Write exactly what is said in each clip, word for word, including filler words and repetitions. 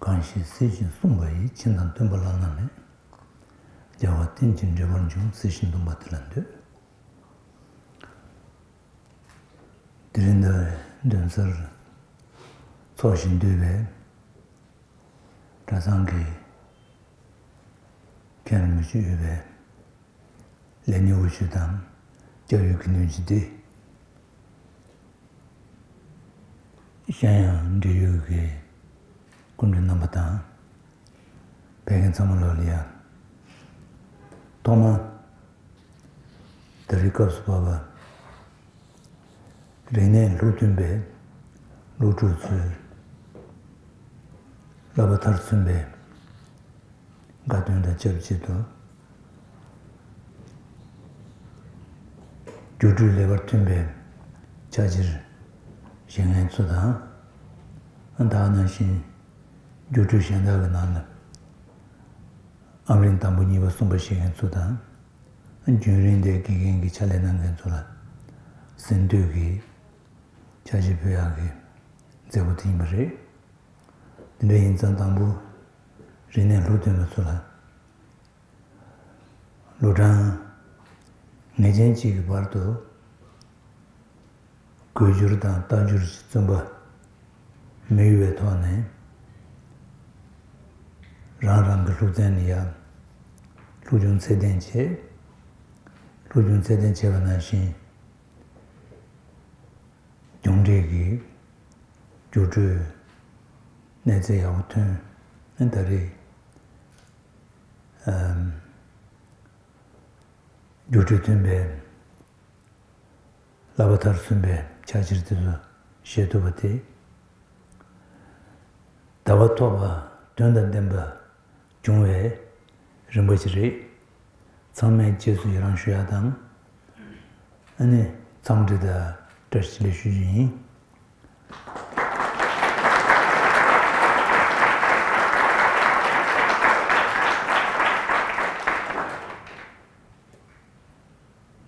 གང་ཞིག་གཟིགས་ཤིང་གསུངས་པ་ཡིས། མཁྱེན་དང་སྟོན་པ་བླ་ན་མེད། རྒྱལ་བ་རྟེན་ཅིང་འབྲེལ་བར་འབྱུང་། གཟིགས་ཤིང་འདུམ་པ་དེ་ལ་འདུད། དེ་རིང་འདིར་མདུན་སར་འཚོགས་ཤིང་འདུས་པའི་གྲྭ་ཚང་གི་མཁན་རིན་པོ་ཆེ་ཡོད་པའི་ལས་སྣེ་དབུ་བཞུགས་དང་སྐྱབས་ཡུལ་དགེ་འདུན་ཆེན་སྡེ། གཞན་ཡང་འབྲེལ་ཡོད་ཀྱི་སྐུ་མགྲོན་རྣམ་པ་དང་། བོད་ཁྱིམ་ཚང་མ་ལོ་ལ་ཡ། ཐོག་མ། ད་རེས་སྐབས་སུ་བབས་པ། རིག་གནས་ལུགས་མཐུན་པའི་སློབ་ཕྲུག་ཚོའི་བསླབ་པ་མཐར་སོན་པའི་དགའ་སྟོན་དང་ཆབས་ཅིག་ཏུ། སྒྱུ་འཕྲུལ་ལེགས་པར་ཐོན་པའི་ཆ་ཕྱིར་བཞེངས་མཁན་ཚོ་དང་། ད་ག་ནང་བཞིན་སྒྱུ་འཕྲུལ་གཞན་དག་གི་ནང་ལ་ཨམ་རིམ་དང་པོ་གཉིས་པ་གསུམ་པ་བཞེངས་མཁན་ཚོ་དང་། རྒྱུན་རིང་དེ་དགེ་རྒན་གྱི་ཕྱག་ལས་གནང་མཁན་ཚོ་ལ་གཟེངས་བསྟོད་ཀྱི་ཕྱག་བཞེས་ཕུལ་ཡག་གི་མཛད་སྒོ་དེ་ཡིན་པ་རེད། དེ་འདྲ་ཡིན་ཙང་དང་པོ་རིག་གནས་ལུགས་མཐུན་པ་ཚོ་ལ། ལོ་གྲངས་ངེས་ཅན་གཅིག་གི་བར་དུ་དགོད་བསྒྱུར་དང་ལྟ་བསྒྱུར་གྱི་བརྩོན་པ་མི་གཡོ་བའི་ཐོག་ནས། རང་རང་གི་སློབ་ཚན་ལ་ཡང་སློབ་སྦྱོང་ཚད་ལྡན་བྱས། སློབ་སྦྱོང་ཚད་ལྡན་བྱས་པ་ནང་བཞིན། སྒྱུ་འཕྲུལ་གྱི་སྒྱུ་འཕྲུལ་གནས་ཚད་ཡག་པོ་ཐོན། ཨ་ནི་ད་རེས་ཨམ་སྒྱུ་འཕྲུལ་ཐོན་པའི་བསླབ་པ་མཐར་སོན་པའི་ཕྱག་ཕྱིར་དེ་ཚོ་བཞེས་ཐུབ་པ་དེ། ཟླ་བ་ཐོབ་པ་དོན་དང་ལྡན་པ་བྱུང་བའི་རིམ་པ་ཞིག་རེད། ཚང་མས་རྗེས་སུ་ཡི་རང་ཞུ་ཡག་དང་། ཨ་ནི་འཚམས་འདྲི་དང་བཀྲ་ཤིས་བདེ་ལེགས་ཞུ་རྒྱུ་ཡིན།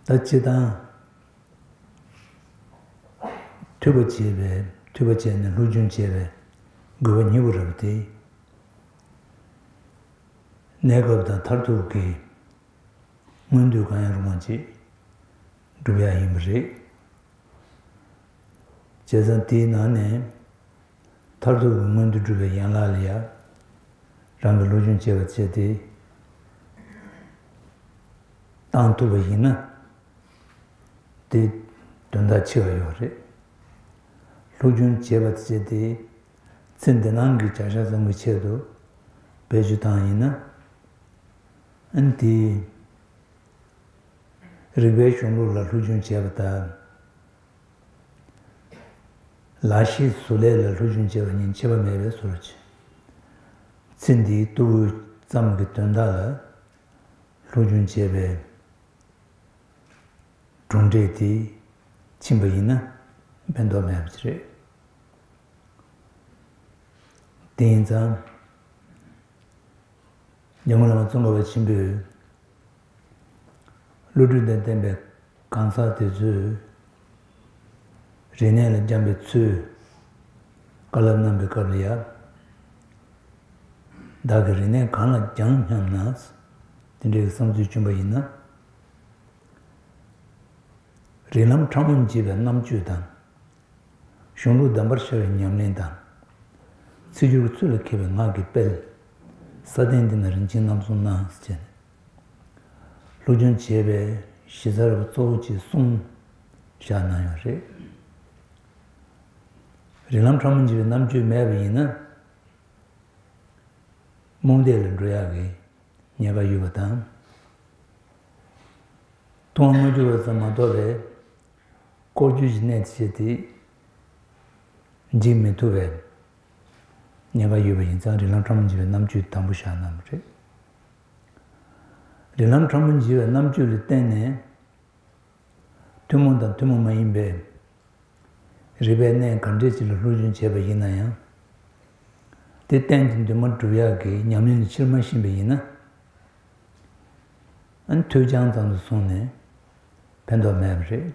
ད་སྤྱིར་བཏང་། ཐོས་པ་བྱས་པའི་ཐོས་པ་བྱས་ནས་སློབ་སྦྱོང་བྱས་པའི་དགོས་པ་ཉེ་བོ་རེད་པ་དེ། གནས་སྐབས་དང་མཐར་ཐུག་གི་མངོན་འདོད་གང་ཡང་རུང་བ་ཅིག་སྒྲུབ་ཡག་ཡིན་པ་རེད། བྱས་ཙང་དེའི་ནང་ནས་མཐར་ཐུག་གི་མངོན་འདོད་སྒྲུབ་པའི་ཡན་ལག་ལ་ཡང་རང་གི་སློབ་སྦྱོང་བྱས་པ་བྱས་ཏེ། བཏང་ཐུབ་པ་ཡིན་ན། དེ་དོན་དག་ཆེ་བ་ཡོད་རེད། སློབ་སྦྱོང་བྱས་པ་བྱས་ཏེ། ཚེ་འདི་ནང་གི་བྱ་གཞག་ཙམ་གྱི་ཆེད་དུ་བེད་སྤྱོད་བཏང་ཡིན་ན། ཨ་ནི་དེ་རིག་པའི་གཞུང་ལུགས་ལ་སློབ་སྦྱོང་བྱས་པ་དང་། ལག་ཤེས་བཟོ་ལས་ལ་སློབ་སྦྱོང་བྱས་པ་གཉིས་ཁྱད་པར་མེད་པའི་བཟོ་འདྲ་ཅིག་ཚེ་འདིའི་ལྟོ་གོས་ཙམ་གྱི་དོན་དག་ལ་སློབ་སྦྱོང་བྱས་པའི་གྲུབ་འབྲས་དེ་ཕྱིན་པ་ཡིན་ན་ཕན་ཐོགས་མེད་པ་ཅིག་རེད། དེ་ཡིན་ཙང་། འཇམ་མགོན་བླ་མ་ཙོང་ཁ་པ་ཆེན་པོས་བློ་གྲོས་དང་ལྡན་པའི་གང་ཟག་དེ་ཚོས་རིག་གནས་ལ་སྦྱངས་པའི་ཚུལ་བཀའ་སློབ་གནང་བའི་སྐབས་ལ་ཡང་། བདག་གིས་རིག་གནས་གང་ལ་སྦྱངས་སྙམ་ན། དེ་འདྲའི་བསམ་ཚུལ་བྱུང་བ་ཡིན་ན། རིགས་ལམ་ཕྲ་མོ་འབྱེད་པའི་རྣམ་དཔྱོད་དང་། གཞུང་ལུགས་གདམས་པར་ཤར་བའི་ཉམས་ལེན་དང་། ཚིག་སྦྱོར་ཚུལ་ལ་མཁས་པའི་ངག་གི་དཔལ། ས་སྟེང་འདི་ན་རིན་ཆེན་རྣམ་གསུམ་སྣང་ཟེར་བྱས་ནས། སློབ་སྦྱོང་བྱས་པའི་གཞི་རྩ་རུ་གཙོ་བོ་གཅིག་གསུངས་བཞག་གནང་ཡོད་རེད། རིགས་ལམ་ཕྲ་མོ་འབྱེད་པའི་རྣམ་དཔྱོད་མེད་པ་ཡིན་ན། རྨོངས་དད་ལ་འགྲོ་ཡག་གི་ཉེན་ཁ་ཡོད་པ་དང་། མཐོང་བ་མ་གྱུར་པ་ཙམ་མ་གཏོགས་པའི་ལྐོག་གྱུར་གྱི་གནས་དེ་བྱས་ཏེ་འཇིག་མི་ཐུབ་པའི་ཉེན་ཁ་ཡོད་པ་ཡིན་ཙང་། རིགས་ལམ་ཕྲ་མོ་འབྱེད་པའི་རྣམ་དཔྱོད་དང་པོ་བཞག་གནང་བ་རེད། རིགས་ལམ་ཕྲ་མོ་འབྱེད་པའི་རྣམ་དཔྱོད་ལ་བརྟེན་ནས། ཐུན་མོང་དང་ཐུན་མོང་མ་ཡིན་པའི་རིག་པའི་གནས་ག་འདྲས་ཅིག་ལ་སློབ་སྦྱོང་བྱས་པ་ཡིན་ན་ཡང་། དེ་གཏན་གྱི་འདུན་མ་སྒྲུབ་ཡག་གི་ཉམས་ལེན་ལ་ཕྱིར་མ་ཕྱིན་པ་ཡིན་ན། ཨ་ནི་ཐོས་རྐྱང་ཙམ་དུ་སོང་ནས་ཕན་ཐོགས་མེད་པ་རེད།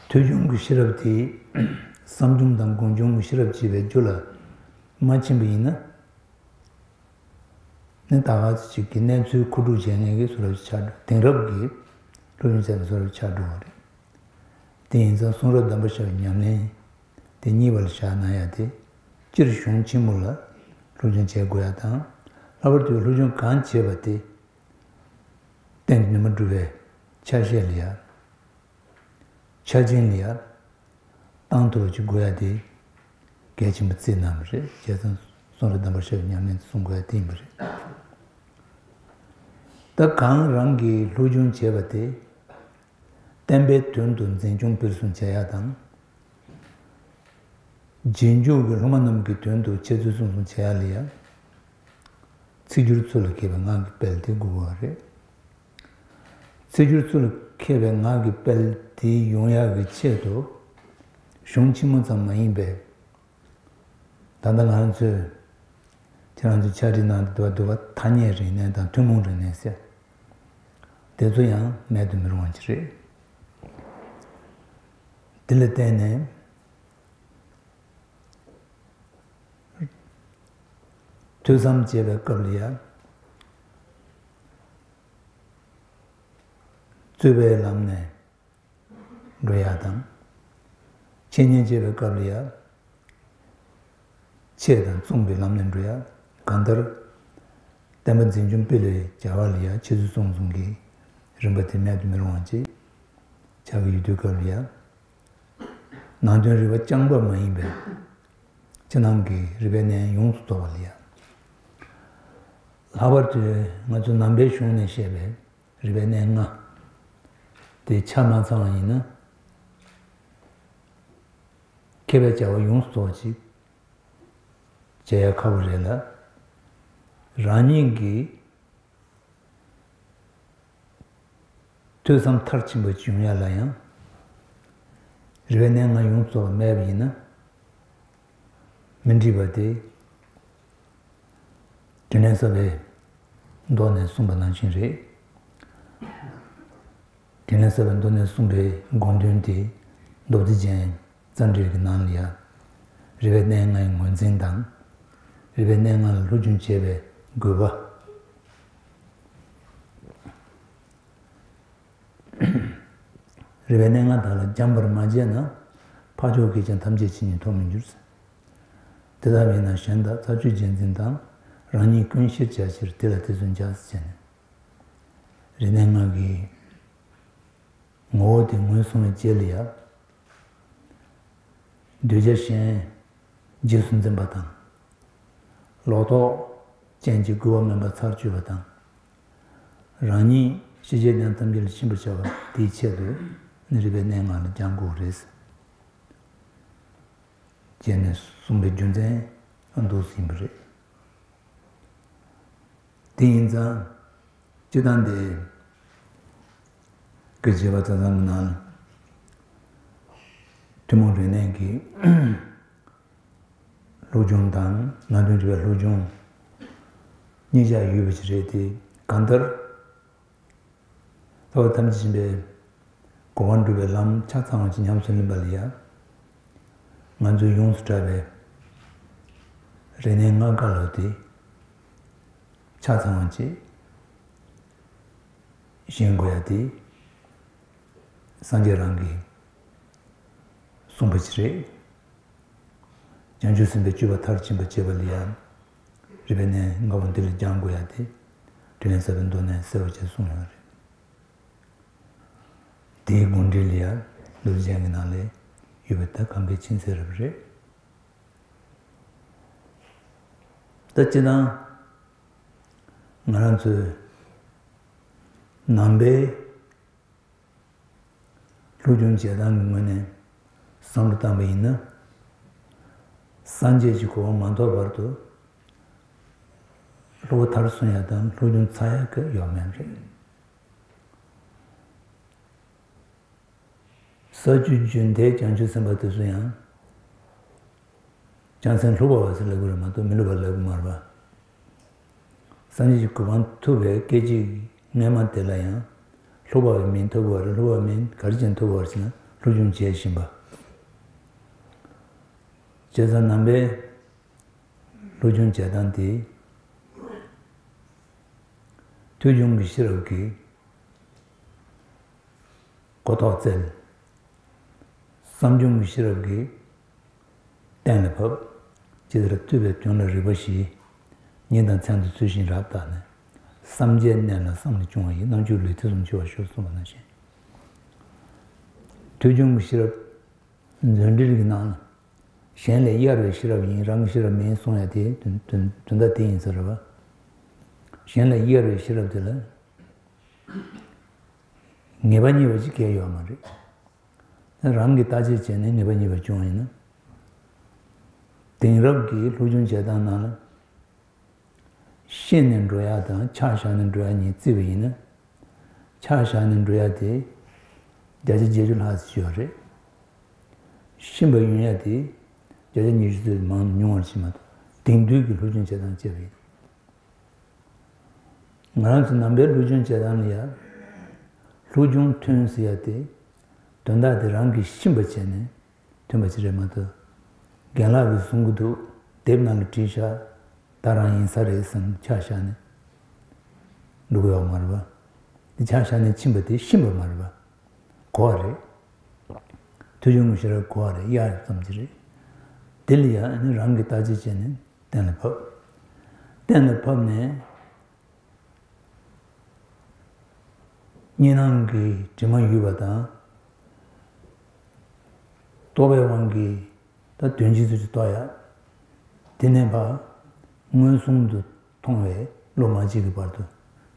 ཐོས་བྱུང་གི་ཤེས་རབ་དེ་ བསམ་བྱུང་དང་སྒོམ་བྱུང་གི་ཤེས་རབ་བྱེད་པའི་རྒྱུ་ལ་མ་ཕྱིན་པ་ཡིན་ན། ནི་ད་ག་ཅིག་གི་གནས་ཚུལ་མཁོ་སྒྲུབ་བྱེད་མཁན་གྱི་བཟོ་འདྲ་ཅིག་ཆགས་འགྲོ། དེང་རབས་ཀྱི་སློབ་སྦྱོང་བྱས་པའི་བཟོ་འདྲ་ཆགས་འགྲོ་བ་རེད། དེ་ཡིན་ཙང་གསུང་རབ་གདམས་པར་ཤར་བའི་ཉམས་ལེན་དེ་གཉིས་པ་ལ་བཞག་ན་ཡང་དེ། སྤྱིར་གཞུང་ཆེན་མོ་ལ་སློབ་སྦྱོང་བྱེད་དགོས་ཡ་དང་། ལྷག་པར་དུ་སློབ་སྦྱོང་གང་བྱེད་པ་དེ་གཏན་གྱི་ནུས་པ་འགྲུབ་པའི་ཆ་ཤས་ལ་ཡ། ཆ་ཅན་ལ་ཡ། བཏང་ཐུབ་པ་ཅིག་དགོས་ཡ་དེ་གལ་ཆེན་པོ་བརྩིས་གནང་བ་རེད། བྱས་ཙང་གསུང་རབ་གདམས་པར་ཤར་བའི་ཉམས་ལེན་དེ་གསུང་དགོས་ཡ་དེ་ཡིན་པ་རེད། ད་གང་རང་གིས་སློབ་སྦྱོང་བྱས་པ་དེ་བསྟན་པའི་དོན་དུ་འཛིན་སྐྱོང་སྤེལ་གསུམ་བྱེད་ཡ་དང་། རྗེས་འཇུག་གི་སློབ་མ་རྣམས་ཀྱི་དོན་དུ་འཆད་རྩོད་གསུང་གསུམ་བྱེད་ཡ་ལ་ཡ། ཚིག་སྦྱོར་ཚུལ་ལ་མཁས་པའི་ངག་གི་དཔལ་དེ་དགོས་པ་རེད། ཚིག་སྦྱོར་ཚུལ་ལ་མཁས་པའི་ངག་གི་དཔལ་དེ་ཡོང་ཡག་གི་ཆེད་དུ། གཞུང་ཆེན་མོ་ཙམ་མ་ཡིན་པའི། ད་ལྟ་ང་རང་ཚོས་ཁྱེད་རང་ཚོས་ཕྱག་བྲིས་གནང་བསྡད་པ་འདུག་པ། ཐ་སྙད་རིག་གནས་དང་ཐུན་མོང་རིག་གནས་ཟེར། དེ་ཚོ་ཡང་མེད་དུ་མི་རུང་བ་ཅིག་རེད། དེ་ལ་བརྟེན་ནས། ཐོས་བསམ་བྱེད་པའི་སྐབས་ལ་ཡང་། རྩོད་པའི་ལམ་ནས་འགྲོ་ཡ་དང་། འཆད་ཉན་བྱེད་པའི་སྐབས་ལ་ཡང་། འཆད་དང་མཚུངས་པའི་ལམ་ནས་འགྲོ་ཡ། གང་ལྟར། བསྟན་པ་འཛིན་སྐྱོང་སྤེལ་བའི་བྱ་བ་ལ་ཡང་འཆད་རྩོད་གསུང་གསུམ་གྱི་རིམ་པ་དེ་མེད་དུ་མི་རུང་བ་ཅིག་ཆགས་ཀྱི་ཡོད་དུས་སྐབས་ལ་ཡང་། ནང་དོན་རིག་པ་རྐྱང་པ་མ་ཡིན་པའི་ཕྱི་ནང་གི་རིག་པའི་གནས་ཡོངས་སུ་རྫོགས་པ་ལ་ཡང་། ལྷག་པར་དུ་ང་ཚོ་ནང་པའི་གཞུང་ནས་བཤད་པའི་རིག་པའི་གནས་ལྔ་དེ་ཆ་མ་ཚང་བ་ཡིན་ན། མཁས་པའི་བྱ་བ་ཡོངས་སུ་རྫོགས་ཅིག་བྱེད་ཡ་ཁག་པོ་རེད་ལ། རང་ཉིད་ཀྱི་ཐོས་བསམ་མཐར་ཕྱིན་པ་ཅིག་ཡོང་ཡ་ལ་ཡང་། རིག་པའི་གནས་ལྔ་ཡོངས་རྫོགས་པ་མེད་པ་ཡིན་ན། མི་འགྲིག་པ་དེ། དྲིན་ལན་གསབ་པའི་མདོ་ནས་གསུངས་པ་ནང་བཞིན་རེད། དྲིན་ལན་གསབ་པའི་མདོ་ནས་གསུངས་པའི་དགོངས་དོན་དེ་མདོ་སྡེ་རྒྱན་བརྩམས་འགྲེལ་གྱི་ནང་ལ་ཡང་། རིག་པའི་གནས་ལྔའི་ངོས་འཛིན་དང་། རིག་པའི་གནས་ལྔ་ལ་སློབ་སྦྱོང་བྱེད་པའི་དགོས་པ། རིག་པའི་གནས་ལྔ་དག་ལ་སྦྱངས་པར་མ་བྱས་ན། འཕགས་མཆོག་གིས་ཀྱང་ཐམས་ཅད་མཁྱེན་ཅིང་མཐོང་མི་འགྱུར། དེ་ལྟ་བས་ན་གཞན་དག་ཚར་གཅོད་རྗེས་འཛིན་དང་། རང་ཉིད་ཀུན་ཤེས་བྱ་ཕྱིར་དེ་ལ་དེ་ཚུན་སྦྱངས་ཟེར་བྱས་ནས། རིག་གནས་ལྔ་གི་ངོ་བོ་དེ་ངོས་བཟུང་བའི་རྗེས་ལ་ཡང་། གདུལ་བྱ་གཞན་རྗེས་སུ་འཛིན་པ་དང་། ལོག་རྟོག་ཅན་གྱི་རྒོལ་བ་ངན་པ་ཚར་གཅོད་པ་དང་། རང་ཉིད་ཤེས་བྱའི་གནས་ཐམས་ཅད་ལ་ཕྱིན་པར་བྱ་བ་དེའི་ཆེད་དུ་ནི་རིག་པའི་གནས་ལྔ་ལ་སྦྱང་དགོས་རེད། ཅེས་ནས་གསུངས་པའི་རྒྱུ་མཚན་འདུག་ཟིན་པ་རེད། དེ་ཡིན་ཙང་། སྤྱིར་བཏང་དེ་གི་བྱེད་པ་ཙམ་ཙམ་ནང་ཐུན་མོང་རིག་གནས་ཀྱི་སློབ་སྦྱོང་དང་ནང་དོན་རིག་པའི་སློབ་སྦྱོང་གཉིས་ཆ་ཡོད་པ་ཞིག་རེད་དེ། གང་ལྟར་རྩ་བ་ཐམས་ཅད་མཁྱེན་པའི་གོ་འཕང་སྒྲུབ་པའི་ལམ་ཆ་ཚང་བ་ཅིག་ཉམས་སུ་ལེན་པ་ལ་ཡང་། ང་ཚོས་ཡོངས་སུ་གྲགས་པའི་རིག་གནས་ལྔ་ཀ་ལ་དེ་ཆ་ཚང་བ་ཅིག་ཤེས་དགོས་ཡ་དེ་སངས་རྒྱས་རང་གིས་གསུངས་པ་ཅིག་རེད། བྱང་ཆུབ་སེམས་དཔའི་སྤྱོད་པ་མཐར་ཕྱིན་པ་བྱེད་པ་ལ་ཡང་རིག་པའི་གནས་ལྔ་པོ་འདི་ལ་སྦྱང་དགོས་ཡ་དེ་དྲིན་ལན་གསབ་པའི་མདོ་ནས་གསལ་བོ་བྱས་གསུངས་ཡོད་རེད། དེའི་དགོངས་འགྲེལ་ལ་ཡང་མདོ་སྡེ་རྒྱན་གྱི་ནང་ལ་ཡོད་པ་ད་གང་གལ་ཆེན་ཟེར་རབ་རེད། ད་སྤྱིར་བཏང་ང་རང་ཚོའི་ནང་པའི་སློབ་སྦྱོང་བྱེད་སྟངས་ཀྱི་ངོས་ནས་བསམ་བློ་བཏང་པ་ཡིན་ན། སངས་རྒྱས་ཀྱི་གོ་འཕང་མ་ཐོབ་བར་དུ་སློབ་པ་མཐར་སོན་ཡ་དང་སློབ་སྦྱོང་ཚར་ཡ་གི་ཡོད་མེད་རེད། ས་བཅུ་རྒྱུན་མཐའི་བྱང་ཆུབ་སེམས་དཔའ་དེ་ཚོ་ཡང་། བྱང་སེམས་ལྷུག་པ་བ་ཟེར་ལབ་ཀྱི་རེད་མ་གཏོགས་མི་སླུ་བ་ལབ་ཀྱི་མ་རེད་པ། སངས་རྒྱས་ཀྱི་གོ་འཕང་ཐོབ་པའི་སྐད་ཅིག་སྔས་མ་དེ་ལ་ཡང་། ལྷུག་པ་བའི་མིང་ཐོབ་པ་རེད། ལྷུག་པ་མིང་ག་རེ་བྱས་ནས་ཐོབ་པ་རེད་ཟེར་ན་སློབ་སྦྱོང་བྱས་བཞིན་པ། བྱས་ཙང་ནང་པའི་སློབ་སྦྱོང་བྱེད་སྟངས་དེ། ཐོས་བྱུང་གི་ཤེས་རབ་ཀྱིས་གོ་རྟོགས་སྩལ། བསམ་བྱུང་གི་ཤེས་རབ་ཀྱིས་གཏན་ལ་ཕབ། ཇི་ལྟར་ཐོས་པའི་དོན་ལ་རིགས་པ་བཞི། ཉིན་དང་མཚན་དང་ཚུལ་བཞིན་རབ་བརྟགས་ནས། བསམ་བྱའི་གནས་ལ་བསམ་ལས་བྱུང་བ་ཡི། རྣམ་འགྱུར་ལུས་ཐེ་ཚོམ་ཆེ་བར་ཞོག་གསུངས་པ་ནང་བཞིན། ཐོས་བྱུང་གི་ཤེས་རབ་མཛོད་འགྲེལ་གྱི་ནང་ལ། གཞན་ལས་གཡར་བའི་ཤེས་རབ་ཡིན། རང་གི་ཤེས་རབ་མིན་གསུང་ཡ་དེ་དོན་དོན་དོན་དག་དེ་ཡིན་ས་རེད་བ། གཞན་ལས་གཡར་བའི་ཤེས་རབ་དེ་ལ་ངེས་པ་རྙེད་པ་ཅིག་གལ་ཡོད་མ་རེད། རང་གིས་བརྟག་དཔྱད་བྱས་ནས་ངེས་པ་རྙེད་པ་བྱུང་བ་ཡིན་ན། དེང་རབས་ཀྱི་སློབ་སྦྱོང་བྱེད་སྟངས་ནང་ལ། ཤེས་ནས་འགྲོ་ཡ་དང་ཆ་བཞག་ནས་འགྲོ་ཡ་གཉིས་བརྩིས་པ་ཡིན་ན། ཆ་བཞག་ནས་འགྲོ་ཡ་དེ་བརྒྱ་ཆ་བརྒྱད་ཅུ་ལྷག་ཙམ་ཡོད་རེད། ཤེས་པ་ཡོང་ཡ་དེ་བརྒྱ་ཆ་ཉི་ཤུ་ཙམ་མང་ཉུང་བར་ཕྱིན་མ་གཏོགས། དེང་དུས་ཀྱི་སློབ་སྦྱོང་བྱེད་སྟངས་བྱས་པ་ཡིན། ང་རང་ཚོ་ནང་པའི་སློབ་སྦྱོང་བྱེད་སྟངས་ལ་ཡ། སློབ་སྦྱོང་ཐོན་ཟེར་ཡ་དེ། དོན་དག་དེ་རང་གིས་ཤེས་པ་བྱས་ནས་ཐོན་པ་ཅིག་རེད་མ་གཏོགས། རྒན་ལགས་ཀྱིས་གསུང་གི་འདུག་དེབ་ནང་ལ་བྲིས་བཞག་ད་རང་ཡིན་ས་རེད་བསམ་ཆ་བཞག་ནས་འགྲོ་གི་ཡོད་མ་རེད་པ། དེ་ཆ་བཞག་ནས་ཕྱིན་པ་དེ་ཤེས་པ་མ་རེད་པ། གོ་བ་རེད། ཐོས་བྱུང་གི་ཤེས་རབ་གོ་བ་རེད། གཡར་ཙམ་ཅིག་རེད། དེ་ལ་ཡང་ཨ་ནི་རང་གིས་བརྟག་དཔྱད་བྱས་ནས་གཏན་ལ་ཕབ། གཏན་ལ་ཕབ་ནས། གཉིས་སྣང་གི་དྲི་མ་ཡོད་པ་དང་། རྟོག་པའི་དབང་གིས་ད་དོན་སྤྱི་ཚུལ་གྱིས་རྟོགས་ཡ། དེ་ནས་ཕར་མངོན་སུམ་དུ་མཐོང་བའི་བློ་མ་སྐྱེས་ཀྱི་བར་དུ།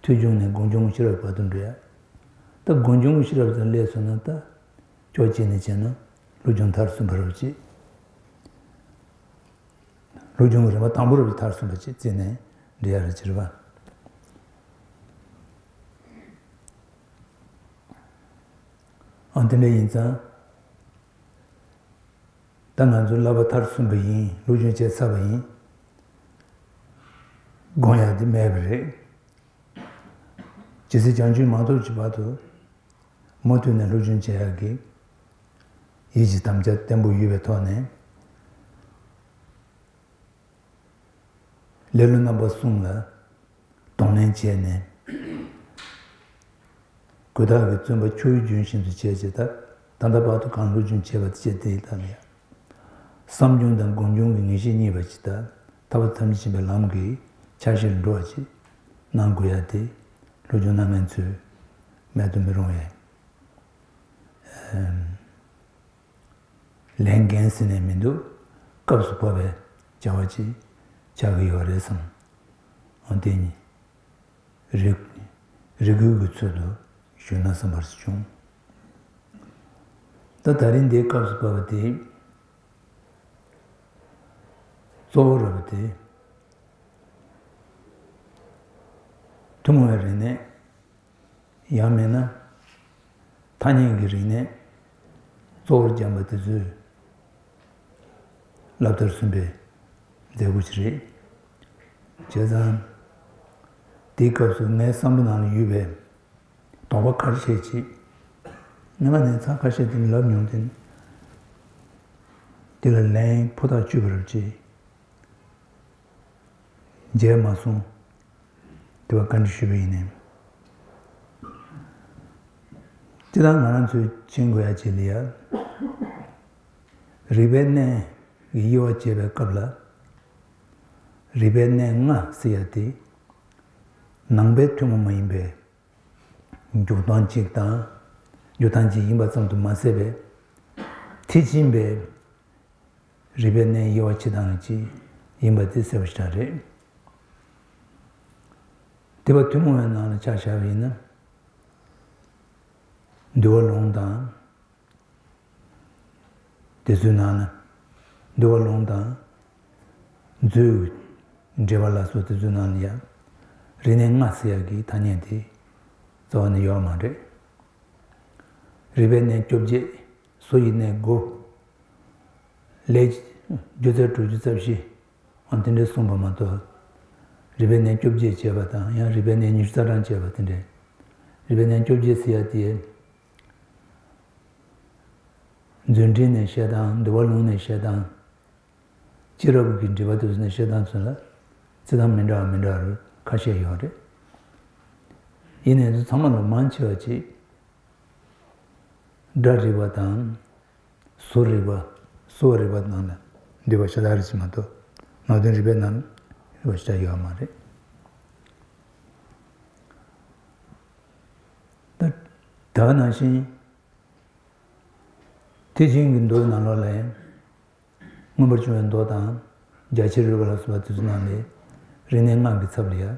ཐོས་བྱུང་ནས་སྒོམ་བྱུང་གི་ཤེས་རབ་བར་དུ་འགྲོ་ཡ། ད་སྒོམ་བྱུང་གི་ཤེས་རབ་དེ་སླེབས་སོང་ན་ད། ཕྱོགས་གཅིག་ནས་བྱས་ན་སློབ་སྦྱོང་མཐར་སོན་པ་རེད་བ་ཅིག་སློབ་སྦྱོང་གི་རིམ་པ་དང་པོ་རེད་བ། མཐར་སོན་པ་ཅིག་བརྩིས་ནས་འགྲོ་ཡ་རེད་ཅེས་རེད་བ། ཨང་། དེ་འདྲ་ཡིན་ཙང་། ད་ང་ཚོ་བསླབ་པ་མཐར་སོན་པ་ཡིན། སློབ་སྦྱོང་བྱས་ཚར་བ་ཡིན། དགོངས་ཡ་དེ་མེད་པ་རེད། ཇི་སྲིད་བྱང་ཆུབ་མ་ཐོབ་ཀྱི་བར་དུ། མུ་མཐུད་ནས་སློབ་སྦྱོང་བྱེད་ཡག་གི་ཡིད་ཀྱི་དམ་བཅའ་བརྟན་པོ་ཡོད་པའི་ཐོག་ནས། ལེ་ལོ་རྣམ་པ་གསུམ་ལ་གདོང་ལེན་བྱས་ནས། གུས་རྟག་གི་བརྩོན་པ་ཆུ་བོའི་རྒྱུན་བཞིན་དུ་བྱས་བྱས། ད་ད་ལྟ་བར་དུ་གང་སློབ་སྦྱོང་བྱས་པ་དེ་བྱས་དེ་ལྟར་ཡ། བསམ་བྱུང་དང་སྒོམ་བྱུང་གི་ངེས་ཤེས་རྙེད་པ་ཅིག་དང་། ཐར་པ་ཐམས་ཅད་མཁྱེན་པའི་ལམ་གྱི་ཆ་ཤས་ལ་འགྲོ་བ་ཅིག་གནང་དགོས་ཡ་དེ། སློབ་སྦྱོང་གནང་མཁན་ཚོས་མེད་དུ་མི་རུང་བའི་ལས་འགན་ཟེར་ནས་མི་འདུག་སྐབས་སུ་བབས་པའི་བྱ་བ་ཅིག་ཆགས་ཀྱི་ཡོད་རེད་བསམ། འོ་དེ་ཉིད། རེ་རེ་སྐུལ་གྱི་ཚུལ་དུ་ཞུས་ན་བསམ་པར་བྱུང་། ད་ད་རིང་འདིའི་སྐབས་སུ་བབས་པ་དེ། གཙོ་བོ་རེད་པ་དེ། ཐུན་མོང་བའི་རིག་གནས། ཡང་མིན་ན། ཐ་སྙད་ཀྱི་རིག་གནས་གཙོ་བོར་བརྒྱབ་པ་དེ་ཚོའི་བསླབ་མཐར་སོན་པའི་མཛད་སྒོ་ཞིག་རེད། བྱས་ཙང་། དེའི་སྐབས་སུ་ངའི་བསམ་བློ་ནང་ལ་ཡོད་པའི་དོགས་པ་ཁ་ཤས་ཅིག་སྔོན་མ་ནས་ཚར་ཁ་ཤས་དེ་ལབ་མྱོང་དེ། དེ་ལ་ལན་ཕུ་ཐག་ཆོད་པ་རེད་ཅེས། མཇལ་མ་སོང་། དེ་བ་བཀའ་འདྲི་ཞུས་པ་ཡིན་ནའི། སྤྱིར་བཏང་ང་རང་ཚོས་མཁྱེན་དགོས་ཡ་ཅིག་ལ་ཡ། རིག་པའི་གནས་ཀྱི་དབྱེ་བ་འབྱེད་པའི་སྐབས་ལ། རིག་པའི་གནས་ལྔ་ཟེར་ཡ་དེ། ནང་པའི་ཐུན་མོང་མ་ཡིན་པའི་འཇུག་སྟངས་གཅིག་དང་། འཇུག་སྟངས་གཅིག་ཡིན་པ་ཙམ་དུ་མ་ཟད་པའི། མཐིལ་ཕྱིན་པའི་རིག་པའི་གནས་དབྱེ་བ་ཕྱེ་སྟངས་ཀྱི་ཡིན་པ་དེ་གསལ་པོ་ཞེ་དྲག་རེད། དེ་བ་ཐུན་མོང་བའི་ནང་ལ་ཆ་བཞག་པ་ཡིན་ན། འདུལ་བ་ལུང་དང་། དེ་ཚོའི་ནང་ན། འདུལ་བ་ལུང་དང་། མཛོད། འགྲེལ་པ་ལ་སོགས་དེ་ཚོའི་ནང་ལ་ཡང་། རིག་གནས་ལྔ་ཟེར་ཡག་གི་ཐ་སྙད་དེ་རྩ་བ་ནས་ཡོད་མ་རེད། རིག་པའི་གནས་བཅོ་བརྒྱད། བཟོ་ཡི་གནས་དགུ། ལས་སྒྱུ་རྩལ་དྲུག་ཅུ་རྩ་བཞི། ཨང་། དེ་འདྲ་གསུངས་པ་མ་གཏོགས། རིག་པའི་གནས་བཅོ་བརྒྱད་བྱས་པ་དང་། ཡང་རིག་པའི་གནས་ཉི་ཤུ་རྩ་གྲངས་བྱས་པ་དེ་འདྲ། རིག་པའི་གནས་བཅོ་བརྒྱད་ཟེར་ཡ་དེ། མཛོད་འགྲེལ་ནས་བཤད་སྟངས། འདུལ་བ་ལུང་ནས་བཤད་སྟངས། སྤྱི་རབས་ཀྱི་འགྲེལ་པ་དེ་ཚོ་ནས་བཤད་སྟངས་ཚུན་ལ་རྩི་སྟངས་མི་འདྲ་བ་མི་འདྲ་བ་ཁ་ཤས་ཡོད་རེད། ཡིན་ནའི་ཚོ་ཚང་མ་ལ་མང་ཆེ་བ་ཅིག་སྒྲ་རིག་པ་དང་། བཟོ་རིག་པ། གསོ་བ་རིག་པ་ནང་ལ་འདུས་པ་ཤ་སྟག་རེད་ཅེས་མ་གཏོགས་ནང་དོན་རིག་པའི་ནང་འདུས་པ་ཤ་སྟག་ཡོད་མ་རེད། ད་ད་ག་ནང་བཞིན་ཐེག་ཆེན་གྱི་མདོའི་ནང་ལོགས་ལ་ཡང་མངོན་པར་བྱུང་བའི་མདོ་དང་རྒྱ་ཆེར་རོལ་པ་ལ་སོགས་པ་དེ་ཚོ་ནང་ལས་རིག་གནས་ལྔ་གི་ཚབ་ལ་ཡང་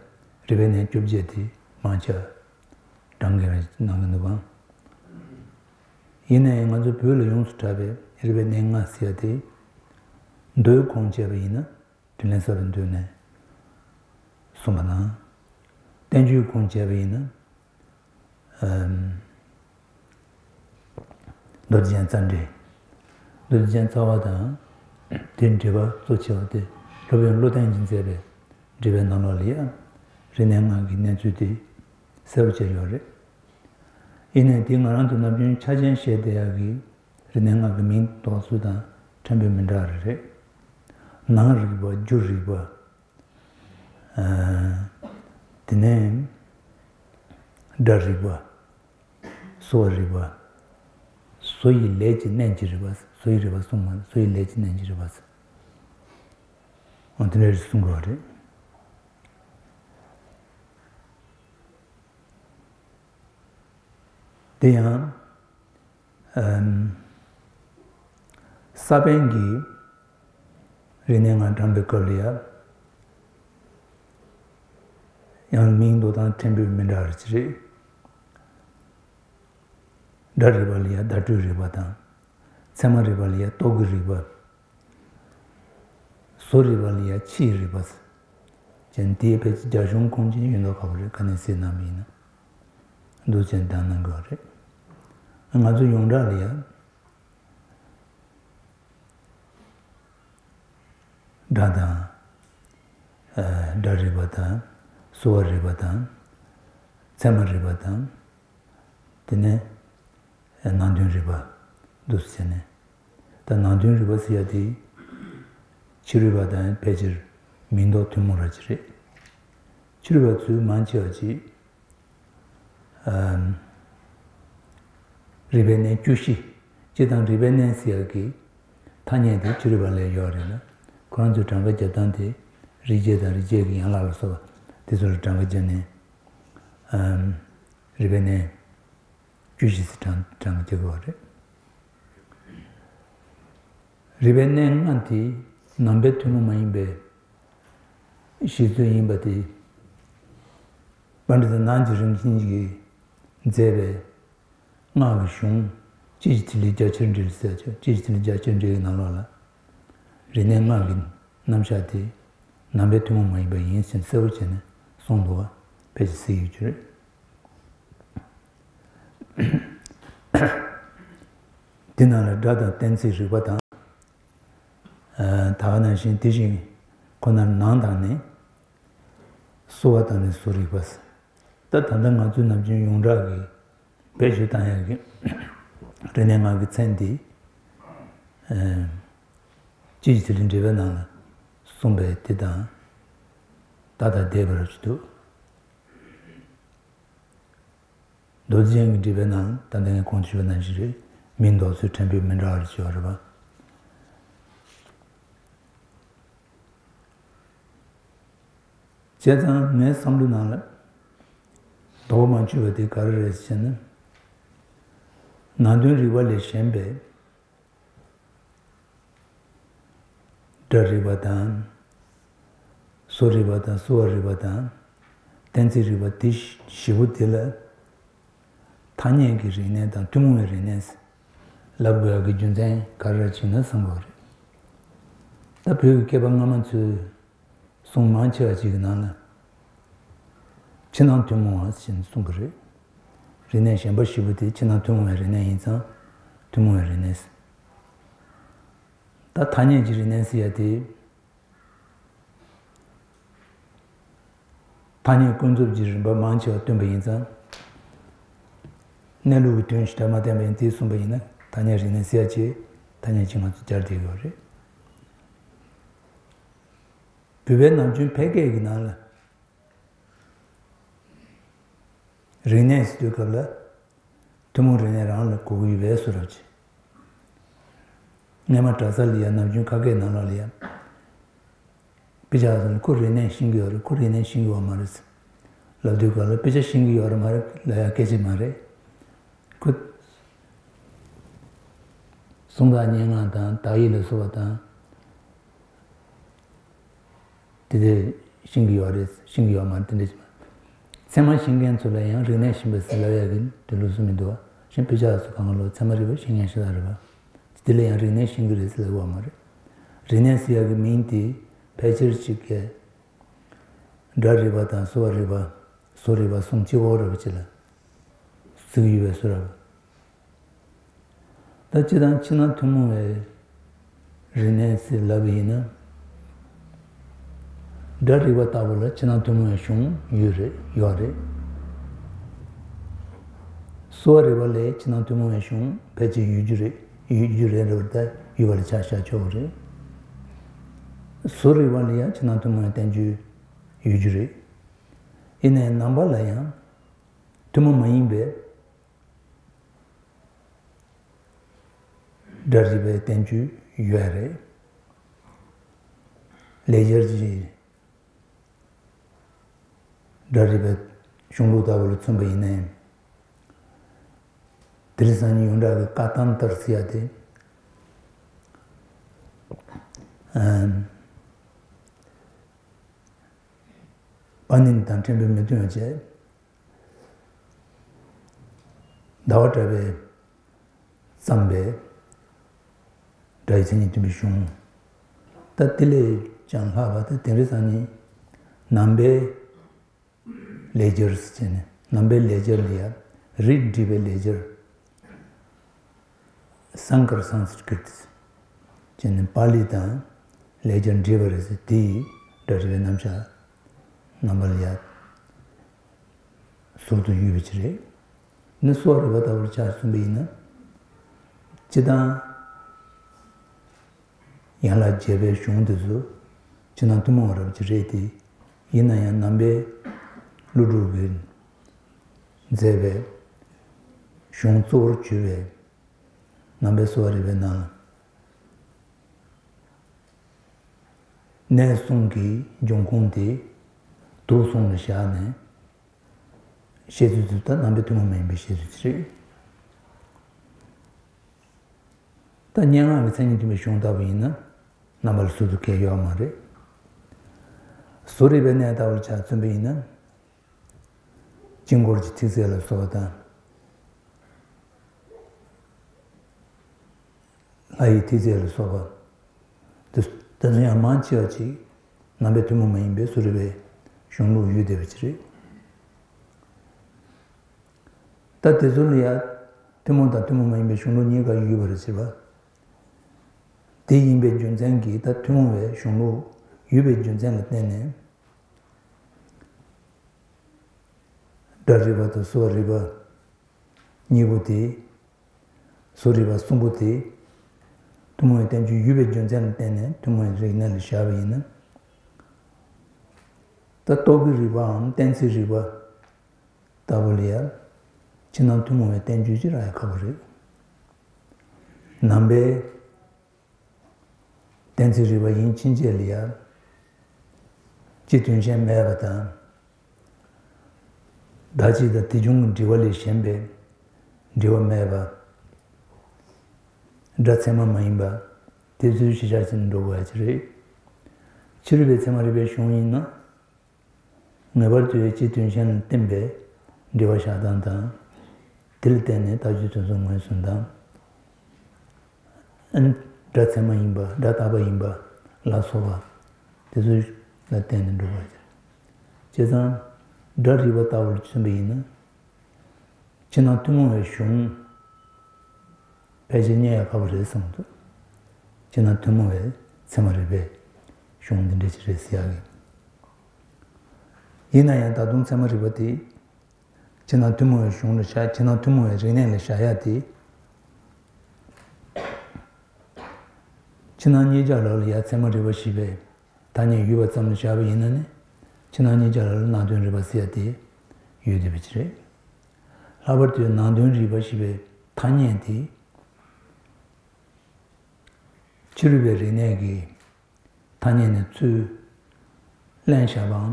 རིག་པའི་གནས་བཅོ་བརྒྱད་དེ་མང་ཆེ་བ་བགྲང་གིན་གནང་གི་འདུག་གམ། ཡིན་ནའི་ང་ཚོ་བོད་ལ་ཡོངས་སུ་གྲགས་པའི་རིག་པའི་གནས་ལྔ་ཟེར་ཡ་དེ། མདོའི་ཁུངས་བྱས་པ་ཡིན་ན་དྲིན་ལན་གསབ་པའི་མདོ་ནས་གསུངས་པ་དང་། བསྟན་བཅོས་ཁུངས་བྱས་པ་ཡིན་ན་ཨམ། མདོ་སྡེ་རྒྱན་རྩ་འགྲེལ། མདོ་སྡེ་རྒྱན་རྩ་བ་དང་དེའི་འགྲེལ་པ་གཙོ་ཆེ་བ་དེ་སློབ་དཔོན་བློ་ལྡན་གྱིས་མཛད་པའི་འགྲེལ་པའི་ནང་ལོགས་ལ་ཡང་རིག་གནས་ལྔ་གི་གནས་ཚུལ་དེ་གསལ་པོ་བྱས་ཡོད་རེད། ཡིན་ནའི་དེ་ང་རང་ཚོ་ནམ་རྒྱུན་ཆ་ཅན་བཤད་བསྡད་ཡག་གི་རིག་གནས་ལྔ་གི་མིང་འདོགས་ཚུལ་དང་ཕྲན་བུ་མི་འདྲ་བ་རེ་རེད། ནང་རིག་པ། རྒྱུ་རིག་པ། ཨ། དེ་ནས་སྒྲ་རིག་པ། གསོ་བ་རིག་པ། བཟོ་ཡི་ལས་ཀྱི་གནས་ཀྱི་རིག་པ། བཟོ་ཡི་རིག་པ་གསུངས་མ་རེད། བཟོ་ཡི་ལས་ཀྱི་གནས་ཀྱི་རིག་པ། འོ་དེ་འདྲ་རེ་གསུང་དགོས་པ་རེད། དེ་ཡང་། ཨམ། ས་པཎ་གྱིས་རིག་གནས་ལྔ་བགྲངས་པའི་སྐབས་ལ་ཡང་། ཡང་མིང་འདོགས་སྟངས་ཕྲན་བུ་མི་འདྲ་བ་ཅིག་རེད། སྒྲ་རིག་པ་ལ་ཡང་བརྡ་སྤྲོད་རིག་པ་དང་། ཚད་མ་རིག་པ་ལ་ཡང་རྟོག་གེ་རིག་པ། བཟོ་རིག་པ་ལ་ཡང་ཕྱིའི་རིག་པ། ཅན་དེའི་ཕལ་ཆེར་རྒྱ་གཞུང་ཁུངས་ཅན་ཡིན་མདོག་ཁ་པོ་རེད། ག་ནས་གཟིགས་གནང་བ་ཡིན་ན། འདུག་ཅན་བདམས་གནང་དགོས་པ་རེད། ང་ཚོ་ཡོངས་གྲགས་ལ་ཡང་། སྒྲ་དང་། ཨ། སྒྲ་རིག་པ་དང་། གསོ་བ་རིག་པ་དང་། ཚད་མ་རིག་པ་དང་། དེ་ནས་ནང་དོན་རིག་པ་འདུག་ཟེར་ནས། ད་ནང་དོན་རིག་པ་ཟེར་ཡ་དེ་ཕྱི་རོལ་པ་དང་ཕལ་ཆེར་མིང་འདོགས་ཐུན་མོང་ར་ཅིག་རེད། ཕྱི་རོལ་པ་ཚོས་མང་ཆེ་བ་ཅིག་ཨམ། རིག་པའི་གནས་བཅུ་བཞི། སྤྱིར་བཏང་རིག་པའི་གནས་ཟེར་ཡ་གི་ཐ་སྙད་དེ་ཕྱི་རོལ་པ་ལ་ཡོད་རེད་ལ། ཁོ་རང་ཚོས་གྲངས་ཀ་རྒྱབ་སྟངས་དེ་རིག་བྱེད་དང་རིག་བྱེད་ཀྱི་ཡན་ལག་ལ་སོགས་པ་དེ་ཚོ་ལ་གྲངས་ཀ་བརྒྱབ་ནས། ཨམ། རིག་པའི་གནས་བཅུ་བཞི་ཟེར་གྲངས་གྲངས་ཀ་རྒྱག་གི་ཡོད་རེད། རིག་པའི་གནས་ལྔ་དེ་ནང་པའི་ཐུན་མོང་མ་ཡིན་པའི་བཤད་ཚུལ་ཡིན་པ་དེ། པཎྜི་ཏ་ནག་འཇིགས་རིན་ཆེན་གྱིས་མཛད་པའི་སྔགས་ཀྱི་གཞུང་དཔྱིས་ཀྱི་ཐིག་ལེ་རྒྱ་ཆེར་འགྲེལ་ཟེར་ཆོག་དཔྱིས་ཀྱི་ཐིག་ལེ་རྒྱ་ཆེར་འགྲེལ་གྱི་ནང་ལོགས་ལ། རིག་གནས་ལྔ་གི་རྣམ་གཞག་དེ་ནང་པའི་ཐུན་མོང་མ་ཡིན་པ་ཡིན་ཟེར་གསལ་པོ་བྱས་ནས་གསུངས་འདུག་པ་ཕལ་ཆེར་གཟིགས་ཡོད་རྒྱུ་རེད། དེ་ནང་ལ་སྒྲ་དང་གཏན་ཚིགས་རིག་པ་དང་། ཨ། ད་ག་ནང་བཞིན་དེ་བཞིན་ཁོ་ནར་ནང་དང་ནི། གསོ་བ་དང་ནི་བཟོ་རིག་པ། ད་ད་ལྟ་ང་ཚོའི་ནམ་རྒྱུན་ཡོངས་གྲགས་ཀྱི་བེད་སྤྱོད་བཏང་ཡག་གི་རིག་གནས་ལྔ་གི་མཚན་འདི། ཨ། དཔྱིས་ཀྱི་ཐིག་ལེ་འགྲེལ་པའི་ནང་ལ་གསུངས་པའི་དེ་དང་ཏག་ཏག་འདེགས་པ་རུ་ཅིག་འདུག་མདོ་སྡེ་རྒྱན་གྱི་འགྲེལ་པའི་ནང་ད་ལྟ་ངས་གོང་དུ་ཞུས་པ་ནང་བཞིན་རེད། མིང་འདོགས་ཚུལ་ཕྲན་བུ་མི་འདྲ་བ་རེ་བྱས་པ་རེད་པ། བྱས་ཙང་ངའི་བསམ་བློའི་ནང་ལ་དོགས་པ་མ་ཆོད་པ་དེ་ག་རེ་རེད་ཟེར་ན། ནང་དོན་རིག་པ་ལས་གཞན་པའི་སྒྲ་རིག་པ་དང་། བཟོ་རིག་པ་དང་། གསོ་བ་རིག་པ་དང་། གཏན་ཚིགས་རིག་པ་དེ་བཞི་པོ་དེ་ལ་ཐ་སྙད་ཀྱི་རིག་གནས་དང་ཐུན་མོང་བའི་རིག་གནས་ལབ་དགོས་ཡག་གི་རྒྱུ་མཚན་ག་རེ་རེད་ཅེ་ན་བསམ་དགོས་རེད། ད་བོད་ཀྱི་མཁས་པ་སྔ་མ་ཚོས། གསུང་མང་ཆེ་བ་ཅིག་གི་ནང་ལ། ཕྱི་ནང་ཐུན་མོང་བ་ཞེས་གསུང་གི་རེད། རིག་གནས་གཞན་པ་བཞི་པོ་དེ་ཕྱི་ནང་ཐུན་མོང་བའི་རིག་གནས་ཡིན་ཙང་ཐུན་མོང་བའི་རིག་གནས། ད་ཐ་སྙད་ཀྱི་རིག་གནས་ཟེར་ཡ་དེ། ཐ་སྙད་ཀུན་རྫོབ་ཀྱི་རིམ་པ་མང་ཆེ་བ་སྟོན་པ་ཡིན་ཙང་། གནས་ལུགས་ཀྱི་དོན་ཞེ་དྲག་མ་བསྟན་པ་ཡིན་དེ་གསུངས་པ་ཡིན་ན་ཐ་སྙད་རིག་གནས་ཟེར་ཡ་ཅིག་ཐ་སྙད་ཅིག་ང་ཚོ་སྦྱར་བསྡད་ཡོད་རེད། བོད་པའི་ནམ་རྒྱུན་ཕལ་སྐད་ཀྱི་ནང་ལ་རིག་གནས་ཟེར་དུས་སྐབས་ལ་ཐུན་མོང་རིག་གནས་རང་ལ་གོ་གི་ཡོད་པའི་བཟོ་འདྲ་ཅིག་སྔས་མ་གྲྭ་ས་ལ་ཡ་ནམ་རྒྱུན་ཁ་སྐད་ནང་ལོགས་ལ་ཡ། དཔེ་ཆ་ཚོ་ནི་ཁོ་རིག་གནས་ཤེས་ཀྱི་ཡོད་རེད། ཁོ་རིག་གནས་ཤེས་ཀྱི་ཡོད་མ་རེད་ལབ་དུས་སྐབས་ལ་དཔེ་ཆ་ཤེས་ཀྱི་ཡོད་རེད་མ་རེད་ལབ་ཡ་སྐད་ཆ་མ་རེད། ཁོ་གསུང་དང་སྙན་ངག་དང་དག་ཡིག་ལ་སོགས་པ་དང་། དེ་དེ་ཤེས་ཀྱི་ཡོད་རེད། ཤེས་ཀྱི་ཡོད་མ་རེད། དེ་འདྲ་ཞིག་མ། ཚད་མ་ཤེས་མཁན་ཚོ་ལ་ཡང་རིག་གནས་ཤེས་པ་ཟེར་ལབ་ཡ་གི་དེ་ལུགས་སུ་མི་འདུག་བ། གཞན་དཔེ་ཆ་སོགས་གང་ག་ལོ་ཚད་མ་རིག་པ་ཤེས་མཁན་ཤ་སྟག་རེད་པ། དེ་ལ་ཡང་རིག་གནས་ཤེས་ཀྱི་རེད་ཟེར་ལབ་ཡོད་མ་རེད། རིག་གནས་ཟེར་ཡ་གི་མིང་དེ་ཕལ་ཆེར་གཅིག་གི་སྒྲ་རིག་པ་དང་གསོ་བ་རིག་པ། བཟོ་རིག་པ་གསུམ་གཅིག་པོ་རེད་པ། ཅི་ལ་ཟེར་གྱི་ཡོད་པའི་བཟོ་འདྲ་པ། ད་སྤྱིར་བཏང་ཕྱི་ནང་ཐུན་མོང་བའི་རིག་གནས་ཟེར་ལབ་པ་ཡིན་ན། སྒྲ་རིག་པ་ལྟ་བུ་ལ་ཕྱི་ནང་ཐུན་མོང་བའི་གཞུང་ཡོད་རེད། ཡོད་རེད། གསོ་བ་རིག་པ་ལ་ཕྱི་ནང་ཐུན་མོང་བའི་གཞུང་ཕལ་ཆེར་ཡོད་རྒྱུ་རེད། ཡོད་རྒྱུ་རེད་རེད་པ། ད་ཡོད་པ་ལ་ཆ་བཞག་ཆོག་གི་རེད། བཟོ་རིག་པ་ལ་ཡང་ཕྱི་ནང་ཐུན་མོང་བའི་བསྟན་བཅོས་ཡོད་རྒྱུ་རེད། ཡིན་ནའི་ནང་པ་ལ་ཡང་ཐུན་མོང་མ་ཡིན་པའི་སྒྲ་རིག་པའི་བསྟན་བཅོས་ཡོད་རེད། ལེགས་སྦྱར་གྱི་སྒྲ་རིག་པའི་གཞུང་ལུགས་ལྟ་བུ་ལ་མཚོན་པ་ཡིན་ན། དེ་རིང་སང་ཉིན་ཡོངས་གྲགས་ཀྱི་ཀ་ཏན་ཏར་ཟེར་ཡ་དེ། ཨམ། པཱ་ཎི་དང་ཕྲན་བུ་མི་མཐུན་པ་བྱས། ཟླ་བ་གྲགས་པས་བརྩམས་པའི་སྒྲ་ཡི་མཚན་ཉིད་སྟོན་པའི་གཞུང་། ད་དེ་ལས་ཀྱང་ལྷག་པ་དེ་དེ་རིང་སང་ཉིན་ནང་པའི་ལེགས་སྦྱར་ཟེར་ནས། ནང་པའི་ལེགས་སྦྱར་ལ་ཡ་རིགས་འགྲེ་བའི་ལེགས་སྦྱར། སང་ཀར་སཾ་སྐྲྀ་ཏ་ཟེར་ནས་པཱ་ལི་དང་ལེགས་སྦྱར་འདྲེས་པ་རེད་ཟེར། དེ་ཡི་སྒྲ་རིག་པའི་རྣམ་གཞག་ནང་པ་ལ་ཡ་ཟུར་དུ་ཡོད་པ་ཅིག་རེད། ནི་གསོ་བ་རིག་པ་ལྟ་བུར་ཆ་མཚོན་པ་ཡིན་ན། སྤྱིར་བཏང་ཡན་ལག་བརྒྱད་པའི་གཞུང་དེ་ཚོ་ཕྱི་ནང་ཐུན་མོང་བ་རབ་ཅིག་རེད་དེ། ཡིན་ན་ཡང་ནང་པའི་ཀླུ་སྒྲུབ་ཀྱིས་མཛད་པའི་གཞུང་གཙོ་བོར་གྱུར་པའི་ནང་པའི་གསོ་བ་རིག་པའི་ནང་ལ། གནས་གསུམ་གྱི་འབྱུང་ཁུངས་དེ་དུག་གསུམ་ལ་བཞག་ནས་བཤད་ཚུལ་དེ་ད་ནང་པའི་ཐུན་མོང་མ་ཡིན་པའི་བཤད་ཚུལ་དེ་རེད། ད་སྙན་ངག་གི་མཚན་ཉིད་སྟོན་པའི་གཞུང་ལྟ་བུ་ཡིན་ན་ནང་པ་ལ་ཟུར་དུ་གང་ཡང་ཡོད་མ་རེད། བཟོ་རིག་པའི་གནས་ལྟ་བུར་ཆ་མཚོན་པ་ཡིན་ན། དཀྱིལ་འཁོར་གྱི་ཐིག་ཚད་ལ་སོགས་པ་དང་། ལྷ་ཡི་ཐིག་ཚད་ལ་སོགས་པ། དེ་དེ་ཚོ་ཡང་མང་ཆེ་བ་ཅིག་ནང་པའི་ཐུན་མོང་མ་ཡིན་པའི་བཟོ་རིག་པའི་གཞུང་ལུགས་ཡོད་བསྡད་པ་ཅིག་རེད། ད་དེ་ཚོ་ལ་ཡང་ཐུན་མོང་དང་ཐུན་མོང་མ་ཡིན་པའི་གཞུང་ལུགས་གཉིས་ཀ་ཡོད་པ་རེད་ཟེར་བ། དེ་ཡིན་པའི་རྒྱུ་མཚན་གྱིས་ད་ཐུན་མོང་བའི་གཞུང་ལུགས་ཡོད་པའི་རྒྱུ་མཚན་ལ་བརྟེན་ནས། སྒྲ་རིག་པ་དང་གསོ་བ་རིག་པ་གཉིས་པོ་དེ། བཟོ་རིག་པ་གསུམ་པོ་དེ་ཐུན་མོང་བའི་བསྟན་བཅོས་ཡོད་པའི་རྒྱུ་མཚན་ལ་བརྟེན་ནས་ཐུན་མོང་བའི་རིག་གནས་ལ་བཞག་པ་ཡིན་ན། ད་རྟོག་གེའི་རིག་པའམ་གཏན་ཚིགས་རིག་པ་ལྟ་བུ་ལ་ཡང་ཕྱི་ནང་ཐུན་མོང་བའི་བསྟན་བཅོས་ཅིག་རག་ཡ་ཁག་པོ་རེད། ནང་པའི་གཏན་ཚིགས་རིག་པ་ཡིན་ཕྱིན་ཆད་ལ་ཡང་སྤྱི་དོན་གཞན་མེད་པ་དང་། བདག་གཅིག་དང་དེ་བྱུང་གི་འབྲེལ་བ་ལས་གཞན་པའི་འབྲེལ་བ་མེད་པ། སྒྲ་ཚད་མ་མ་ཡིན་པ། དེ་ཚོའི་གཞི་བཞག་བྱས་ནས་འགྲོ་དགོས་ཡ་ཅིག་རེད། ཕྱི་རོལ་པའི་ཚད་མ་རིག་པའི་གཞུང་ཡིན་ན། ངེས་པར་དུ་སྤྱི་དོན་གཞན་ལ་བརྟེན་པའི་འབྲེལ་བ་བཞག་སྟངས་དང་། དེ་ལ་བརྟེན་ནས་ལྟ་སྤྱོད་དོན་གསུམ་ངོས་ཟིན་སྟངས། ཨན། སྒྲ་ཚད་མ་ཡིན་པ། སྒྲ་རྟག་པ་ཡིན་པ་ལ་སོགས་པ་དེ་ཚོ་ལ་བརྟེན་ནས་འགྲོ་བ་རེད། བྱས་ཙང་སྒྲ་རིག་པ་ལྟ་བུར་མཚོན་པ་ཡིན་ན། ཕྱི་ནང་ཐུན་མོང་བའི་གཞུང་ཕལ་ཆེར་རྙེད་ཡ་ཁག་པོ་རེད་བསམ་འདུག་ཕྱི་ནང་ཐུན་མོང་བའི་ཚད་མ་རིག་པའི་གཞུང་འདི་འདྲ་ཅིག་རེད་ཟེར་ཡག་གི། ཡིན་ན་ཡང་ད་དུང་ཚད་མ་རིག་པ་དེ་ཕྱི་ནང་ཐུན་མོང་བའི་གཞུང་ལ་བཞག་ཕྱི་ནང་ཐུན་མོང་བའི་རིག་གནས་ལ་བཞག་ཡ་དེ། ཕྱི་ནང་གཉིས་ཆར་ལོགས་ལ་ཡ་ཚད་མ་རིག་པ་ཞེས་པའི་ ཐ་སྙད་ཡོད་པ་ཙམ་ལ་བཞག་པ་ཡིན་ན་ནི། ཕྱི་ནང་གཉིས་ཆར་ལ་ནང་དོན་རིག་པ་ཟེར་ཡ་དེ་ཡོད་བསྡད་པ་ཅིག་རེད། ལྷག་པར་དུ་ནང་དོན་རིག་པ་ཞེས་པའི་ཐ་སྙད་དེ། ཕྱི་རོལ་པའི་རིག་གནས་ཀྱི་ཐ་སྙད་ནས་ཚུར་ལེན་བཞག་པའམ།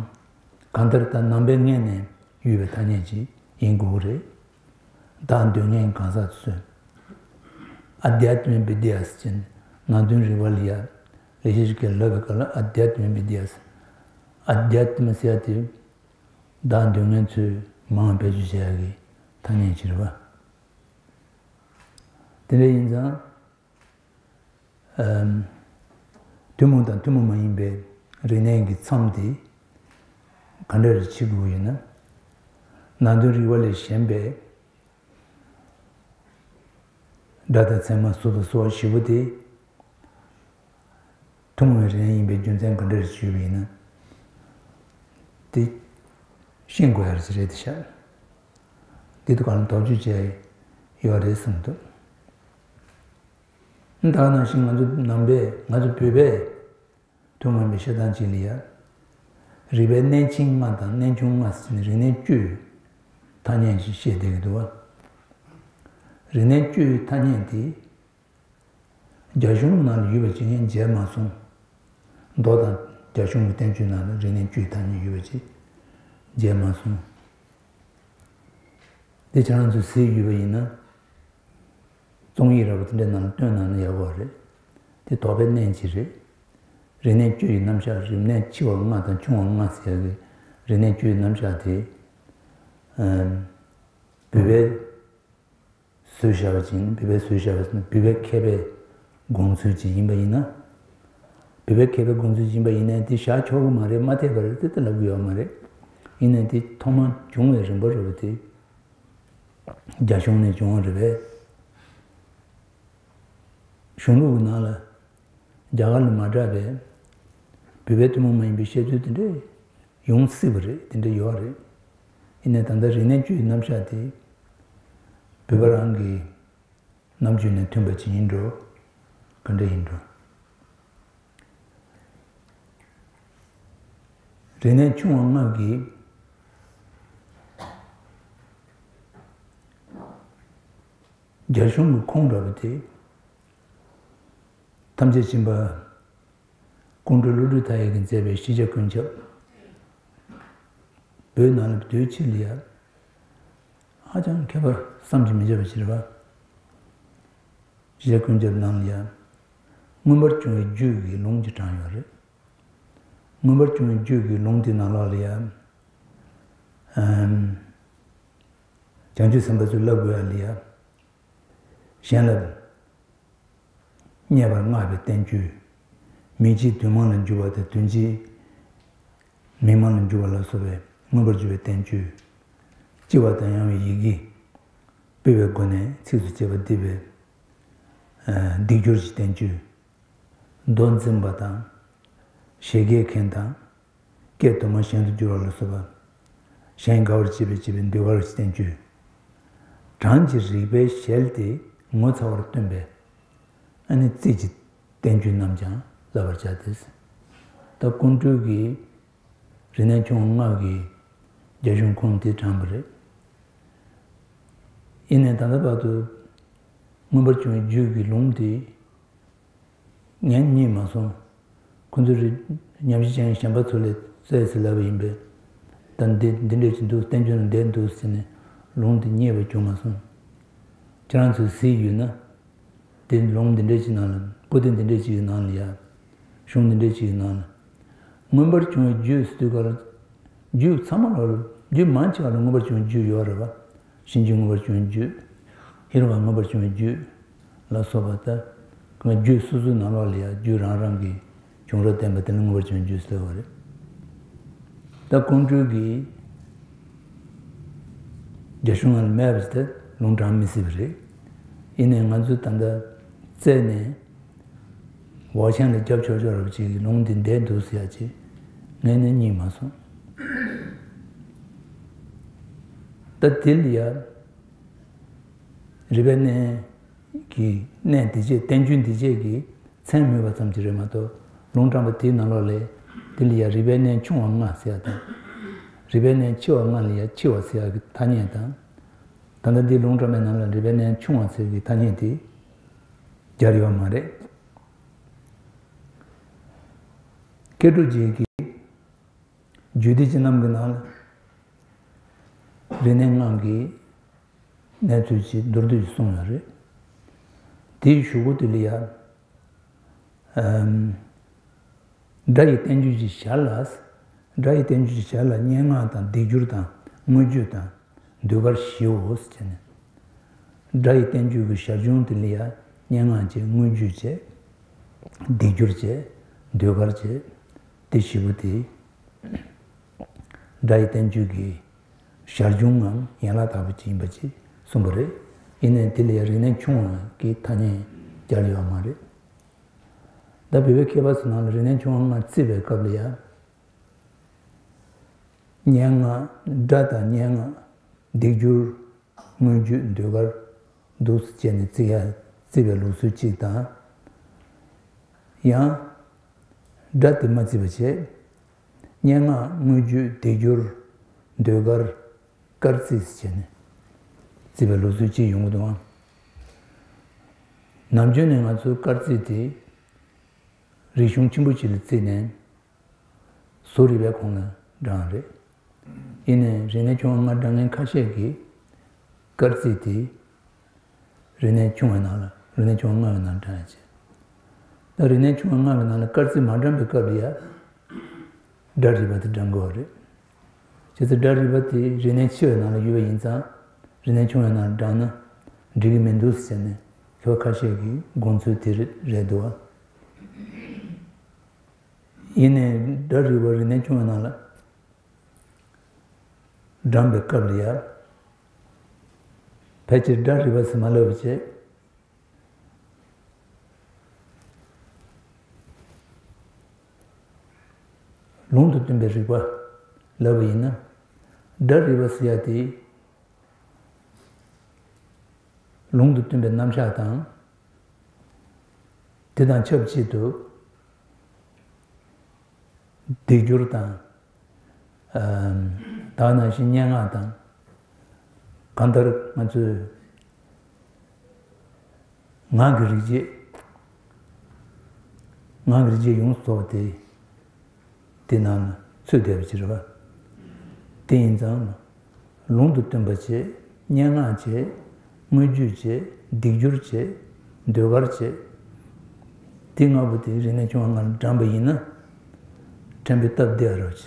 གང་ལྟར་ད་ནང་པའི་ངོས་ནས་ཡོད་པའི་ཐ་སྙད་ཅིག་ཡིན་དགོས་ཀྱི་རེད། བདག་འདོད་མཁན་གང་ཟག་ཚོས། ཨ་དྷྱ་ཏྨ་བི་དྷྱ་ཟེར་ནས་ནང་དོན་རིག་པ་ལ་ཡ་ལེགས་བཤད་ཀྱི་སྐད་ལབ་པའི་སྐབས་ལ་ཨ་དྷྱ་ཏྨ་བི་དྷྱ་ཟེར། ཨ་དྷྱ་ཏྨ་ཟེར་ཡ་དེ་བདག་འདོད་མཁན་ཚོས་མང་བ་བེད་སྤྱོད་བྱེད་ཡ་གི་ཐ་སྙད་ཅིག་རེད་པ། དེ་འདྲ་ཡིན་ཙང་། ཨམ། ཐུན་མོང་དང་ཐུན་མོང་མ་ཡིན་པའི་རིག་གནས་ཀྱི་མཚམས་དེ་ག་འདྲ་རེ་ཕྱེ་དགོས་ཡོད་ན། ནང་དོན་རིག་པ་ལས་གཞན་པའི་སྒྲ་དང་ཚད་མ་གཟུགས་དང་སོགས་བཞི་པོ་དེ་ཐུན་མོང་བའི་རིག་གནས་ཡིན་པའི་རྒྱུ་མཚན་ག་འདྲ་རེ་ཞུས་པ་ཡིན་ན། དེ་ཤེས་དགོས་ཡ་རེ་རེད་དེ་ཤག་འདི་དུས་གང་ལ་དོགས་གཅོད་བྱས་ཡོད་རེད་བསམ་འདུག་ད་ག་ནང་བཞིན་ང་ཚོ་ནང་པའི་ང་ཚོ་བོད་པའི་ཐུན་མོང་མའི་བཤད་སྟངས་གཅིག་ལ་ཡ། རིག་པའི་གནས་ཆེན་ལྔ་དང་གནས་ཆུང་ལྔ་ཟེར་ནས་རིག་གནས་བཅུའི་ཐ་སྙད་ཅིག་བཤད་བསྡད་ཀྱི་འདུག་བ། རིག་གནས་བཅུའི་ཐ་སྙད་དེ། རྒྱ་གཞུང་ནང་ལ་ཡོད་པ་ཅིག་ངས་མཇལ་མ་སོང་། མདོ་དང་རྒྱ་གཞུང་གི་བསྟན་བཅོས་ནང་ལ་རིག་གནས་བཅུའི་ཐ་སྙད་ཡོད་པ་ཅིག་མཇལ་མ་སོང་། དེ་ཁྱེད་རང་ཚོས་གཟིགས་ཡོད་པ་ཡིན་ན། རྩོམ་ཡིག་ར་བ་དེ་འདྲའི་ནང་ལ་བཏོན་གནང་ན་ཡག་པོ་རེད། དེ་དོགས་པའི་གནད་ཅིག་རེད། རིག་གནས་བཅུ་ཡི་རྣམ་གཞག་རིག་གནས་ཆེ་བ་ལྔ་དང་ཆུང་བ་ལྔ་ཟེར་ཡག་གི་རིག་གནས་བཅུ་ཡི་རྣམ་གཞག་དེ། ཨམ། བོད་པའི་བཟོས་བཞག་པ་ཅིག་ཡིན་ན་བོད་པའི་བཟོས་བཞག་པ་ཅིག་ཡིན་ན་བོད་པའི་མཁས་པའི་དགོངས་ཚུལ་ཅིག་ཡིན་པ་ཡིན་ན། བོད་པའི་མཁས་པའི་དགོངས་ཚུལ་ཡིན་པ་ཡིན་ནའི་དེ་བཞག་ཆོག་གི་མ་རེད་མ་འཐད་པ་རེད་དེ་ལྟ་ལབ་གི་ཡོད་མ་རེད། ཡིན་ནའི་དེ་ཐོག་མར་བྱུང་བའི་རིམ་པ་རེད་པ་དེ། རྒྱ་གཞུང་ནས་བྱུང་བ་རེད་པས། གཞུང་ལུགས་ཀྱི་ནང་ལ་རྒྱ་གར་ལ་མ་གྲགས་པའི་བོད་པའི་ཐུན་མོང་མ་ཡིན་པའི་བཤད་ཚུལ་དེ་འདྲ་ཡོང་སྲིད་པ་རེད། དེ་འདྲ་ཡོད་རེད། ཡིན་ནའི་ད་ལྟ་རིག་གནས་བཅུའི་རྣམ་གཞག་དེ་བོད་པ་རང་གི་རྣམ་དཔྱོད་ནས་ཐོན་པ་ཅིག་ཡིན་འགྲོ། ག་འདྲ་ཡིན་འགྲོ། རིག་གནས་ཆུང་བ་ལྔ་གི་རྒྱ་གཞུང་གི་ཁུངས་འདྲ་བོ་དེ། ཐམས་ཅད་མཁྱེན་པ་ཀོང་སྤྲུལ་བློ་གྲོས་མཐའ་ཡས་ཀྱིས་མཛད་པའི་ཤེས་བྱ་ཀུན་ཁྱབ། བོད་ནང་ལ་དུས་ཕྱིས་ལ་ཡ། ཧ་ཅང་མཁས་པ་བསམ་གྱིས་མི་ཁྱབ་པ་ཞིག་རེད་པ། ཤེས་བྱ་ཀུན་ཁྱབ་ནང་ལ་ཡ། མངོན་པར་བྱུང་བའི་རྒྱུད་ཀྱི་ལུང་གཅིག་དྲངས་ཡོད་རེད། མངོན་པར་བྱུང་བའི་རྒྱུད་ཀྱི་ལུང་དེ་ནང་ལོགས་ལ་ཡ། ཨམ། བྱང་ཆུབ་སེམས་དཔའ་ཚོས་བསླབ་དགོས་ཡ་ལ་ཡ། གཞན་ལ་བརྙས་པར་བསྔགས་པའི་བསྟན་བཅོས། མིག་འབྱེད་དོན་མང་ལ་འཇུག་པ་དང་དོན་འབྱེད་མིག་མང་ལ་འཇུག་པ་ལ་སོགས་པའི་མངོན་པར་འཇུག་པའི་བསྟན་བཅོས། ལྕི་བ་དང་ཡང་བའི་ཡི་གེ་སྤེལ་བའི་སྒོ་ནས་ཚིགས་སུ་བཅད་པ་བསྡུས་པའི་སྡིག་སྦྱོར་གྱི་བསྟན་བཅོས། མདོ་འཛིན་པ་དང་། བཞད་གད་མཁན་དང་། སྐད་དུ་མ་གཞན་དུ་བསྒྱུར་བ་ལ་སོགས་པ། གཞན་དགའ་བར་བྱེད་པའི་བྱེད་པའི་ཟློས་གར་གྱི་བསྟན་བཅོས། གྲངས་ཀྱི་རིགས་པའི་ཞལ་དེ་ངོ་མཚར་བར་སྟོན་པའི་ཨ་ནི་རྩིས་ཀྱི་བསྟན་བཅོས་རྣམས་ཀྱང་བསླབ་པར་བྱ་སྟེ། ད་ཀོང་སྤྲུལ་གྱིས་རིག་གནས་ཆུང་ལྔ་གི་རྒྱ་གཞུང་ཁུངས་དེ་དྲངས་པ་རེད། ཡིན་ནའི་ད་ལྟ་བར་དུ་མངོན་པར་བྱུང་བའི་རྒྱུད་ཀྱི་ལུང་དེ། ངས་རྙེད་མ་སོང་། ཁོ་ཚོས་རེད། ཉམས་ཞིབ་བྱེད་མཁན་གཞན་པ་ཚོ་ལས་བཙལ་ཟེར་ལབ་པ་ཡིན་པས། ད་འདི་འདི་འདྲས་ཅིག་འདུག་བསྟན་བཅོས་ནང་བསྡད་འདུག་ཟེར་ནས་ལུང་དེ་རྙེད་པ་བྱུང་མ་སོང་། ཁྱེད་རང་ཚོས་གཟིགས་ཡོད་ན། དེ་ལུང་འདི་འདྲས་ཅིག་ནང་ལ་པོ་ཏི་འདི་འདྲས་ཅིག་གི་ནང་ལ་ཡ། གཞུང་འདི་འདྲས་ཅིག་གི་ནང་ལ། མངོན་པར་བྱུང་བའི་རྒྱུད་ཟེར་དུས་ག་ལ། རྒྱུད་ཚང་མ་ལ་རྒྱུད་མང་ཆེ་བ་ལ་མངོན་པར་བྱུང་བའི་རྒྱུད་ཡོད་རེད་བ། གཤིན་རྒྱུད་མངོན་པར་བྱུང་བའི་རྒྱུད། ཤེས་རབ་མངོན་པར་བྱུང་བའི་རྒྱུད། ལ་སོགས་པ་ལྟར། རྒྱུད་སོ་སོའི་ནང་ལོགས་ལ་ཡང་རྒྱུད་རང་རང་གི་བྱུང་རབས་བསྟན་པ་དེ་ལ་མངོན་པར་བྱུང་བའི་རྒྱུད་ཟེར་བ་རེད། ད་ཀོང་སྤྲུལ་གྱིས་རྒྱ་གཞུང་ནང་ལ་མེད་པ་ཞིག་ད་ལུང་དྲངས་མི་སྲིད་པ་རེད། ཡིན་ནའི་ང་ཚོས་ད་ལྟ་བཙལ་ནས་འོག་ཆེན་ལ་རྒྱབ་ཆོག་ཆོག་རབ་ཅིག་གི་ལུང་འདི་བསྡད་འདུག་ཟེར་ཡ་ཅིག་ངས་ནི་རྙེད་མ་སོང་། ད་དེ་ལ་ཡ། རིག་པའི་གནས་ཀྱི་གནས་འདི་བྱས་བསྟན་བཅོས་འདི་བྱས་ཀྱི་མཚན་སྨོས་པ་ཙམ་གྱིས་རེད་མ་གཏོགས་ལུང་དྲངས་པ་དེའི་ནང་ལོགས་ལས་ དེ་ལ་ཡང་རིག་པའི་གནས་ཆུང་བ་ལྔ་ཟེར་ཡ་དང་། རིག་པའི་གནས་ཆེ་བ་ལྔ་ལ་ཡང་ཆེ་བ་ཟེར་ཡ་གི་ཐ་སྙད་དང་། ད་ལྟ་འདི་ལུང་དྲངས་པའི་ནང་ལ་རིག་པའི་གནས་ཆུང་བ་ཟེར་གྱི་ཐ་སྙད་དེ་སྦྱར་ཡོད་མ་རེད། མཁས་གྲུབ་རྗེ་གིས་རྒྱུད་སྡེ་བཅུ་རྣམས་ཀྱི་ནང་ལ་རིག་གནས་ལྔ་གི་གནས་ཚུལ་ཅིག་མདོར་བསྡུས་ཤིག་གསུངས་ཡོད་རེད། དེའི་གཞུག་གུ་དེ་ལ་ཡང་། ཨམ། སྒྲ་ཡི་བསྟན་བཅོས་ཀྱི་ཞར་ལ། སྒྲ་ཡི་བསྟན་བཅོས་ཀྱི་ཞར་ལ་སྙན་ངག་དང་སྡིག་སྦྱོར་དང་མངོན་བརྗོད་དང་ཟློས་གར་བཞིའོ་ཟེར་ནས། སྒྲ་ཡི་བསྟན་བཅོས་ཀྱི་ཞར་བྱུང་དེ་ལ་ཡང་སྙན་ངག་བྱས། མངོན་བརྗོད་བྱས། སྡིག་སྦྱོར་བྱས། ཟློས་གར་བྱས། དེ་བཞི་པོ་དེ་སྒྲ་ཡི་བསྟན་བཅོས་ཀྱི་ཞར་བྱུང་ངམ་ཡན་ལག་དག་པོ་ཅིག་ཡིན་པ་ཅིག་གསུངས་པ་རེད། ཡིན་ནའི་དེ་ལ་ཡང་རིག་གནས་ཆུང་བ་གི་ཐ་སྙད་སྦྱར་ཡོད་མ་རེད། ད་བོད་པའི་མཁས་པ་ཚོ་ནང་ལ་རིག་གནས་ཆུང་བ་ལྔ་བརྩི་བའི་སྐབས་ལ་ཡང་། སྙན་ངག་སྒྲ་དང་སྙན་ངག་སྡིག་སྦྱོར། མངོན་བརྗོད། ཟློས་གར། འདུག་སེ་བྱས་ནས་བརྩི་ཡ་བརྩི་བའི་ལུགས་སྲོལ་གཅིག་དང་། ཡང་། སྒྲ་དེ་མ་བརྩི་བ་བྱས། སྙན་ངག་མངོན་བརྗོད། སྡིག་སྦྱོར། ཟློས་གར། སྐར་རྩིས་བྱས་ནས་བརྩི་བའི་ལུགས་སྲོལ་གཅིག་ཡོང་གི་འདུག་ཨང་། ནམ་རྒྱུན་ནས་ང་ཚོས་སྐར་རྩིས་དེ་རིག་གཞུང་ཆེན་པོ་ཞིག་ལ་བརྩིས་ནས། བཟོ་རིག་པའི་ཁོངས་ལ་བགྲང་རེད། ཡིན་ནའི་རིག་གནས་ཆུང་བ་ལྔ་བགྲང་མཁན་ཁ་ཤས་ཀྱིས་སྐར་རྩིས་དེ་རིག་གནས་ཆུང་བའི་ནང་ལ། རིག་གནས་ཆུང་བ་ལྔ་བའི་ནང་བགྲང་ཡ་བྱེད། ད་རིག་གནས་ཆུང་བ་ལྔ་བའི་ནང་ལ་སྐར་རྩིས་མ་བགྲངས་པའི་སྐབས་ལ་ཡ་སྒྲ་རིག་པ་དེ་བགྲང་དགོས་པ་རེད། བྱས་ཙང་སྒྲ་རིག་པ་དེ་རིག་གནས་ཆེ་བའི་ནང་ལ་ཡོད་པ་ཡིན་ཙང་། རིག་གནས་ཆུང་བའི་ནང་ལ་བགྲངས་ན་འགྲིག་གི་མི་འདུག་ཟེར་ནས་མཁས་པ་ཁ་ཤས་ཀྱི་དགོངས་ཚུལ་དེ་རེད་འདུག་བ། ཡིན་ནའི་སྒྲ་རིག་པ་རིག་གནས་ཆུང་བའི་ནང་ལ་བགྲངས་པའི་སྐབས་ལ་ཡ། ཕལ་ཆེར་སྒྲ་རིག་པ་ཟེར་མ་ལབ་པ་བྱས། ལུང་དུ་སྟོན་པའི་རིག་པ་ལབ་པ་ཡིན་ན། སྒྲ་རིག་པ་ཟེར་ཡ་དེ། ལུང་དུ་སྟོན་པའི་རྣམ་གཞག་དང་། དེ་དང་ཆབས་ཅིག་ཏུ། སྡིག་སྦྱོར་དང་། ཨམ། ད་ག་ནང་བཞིན་སྙན་ངག་དང་། གང་ལྟར་ང་ཚོས་ངག་གི་རིག་བྱེད། ངག་གི་རིག་བྱེད་ཡོངས་སུ་རྫོགས་པ་དེ། དེ་ནང་ལ་ཚུད་བསྡད་པ་ཅིག་རེད་པ། དེ་ཡིན་ཙང་། ལུང་དུ་སྟོན་པ་བྱས། སྙན་ངག་བྱས། མངོན་བརྗོད་བྱས། སྡིག་སྦྱོར་བྱས། ཟློས་གར་བྱས། དེ་ལྔ་པོ་དེ་རིག་གནས་ཆུང་བ་ལྔ་ལ་བགྲངས་པ་ཡིན་ན། ཕྲན་བུ་སྟབས་བདེ་བ་རེད་བྱས།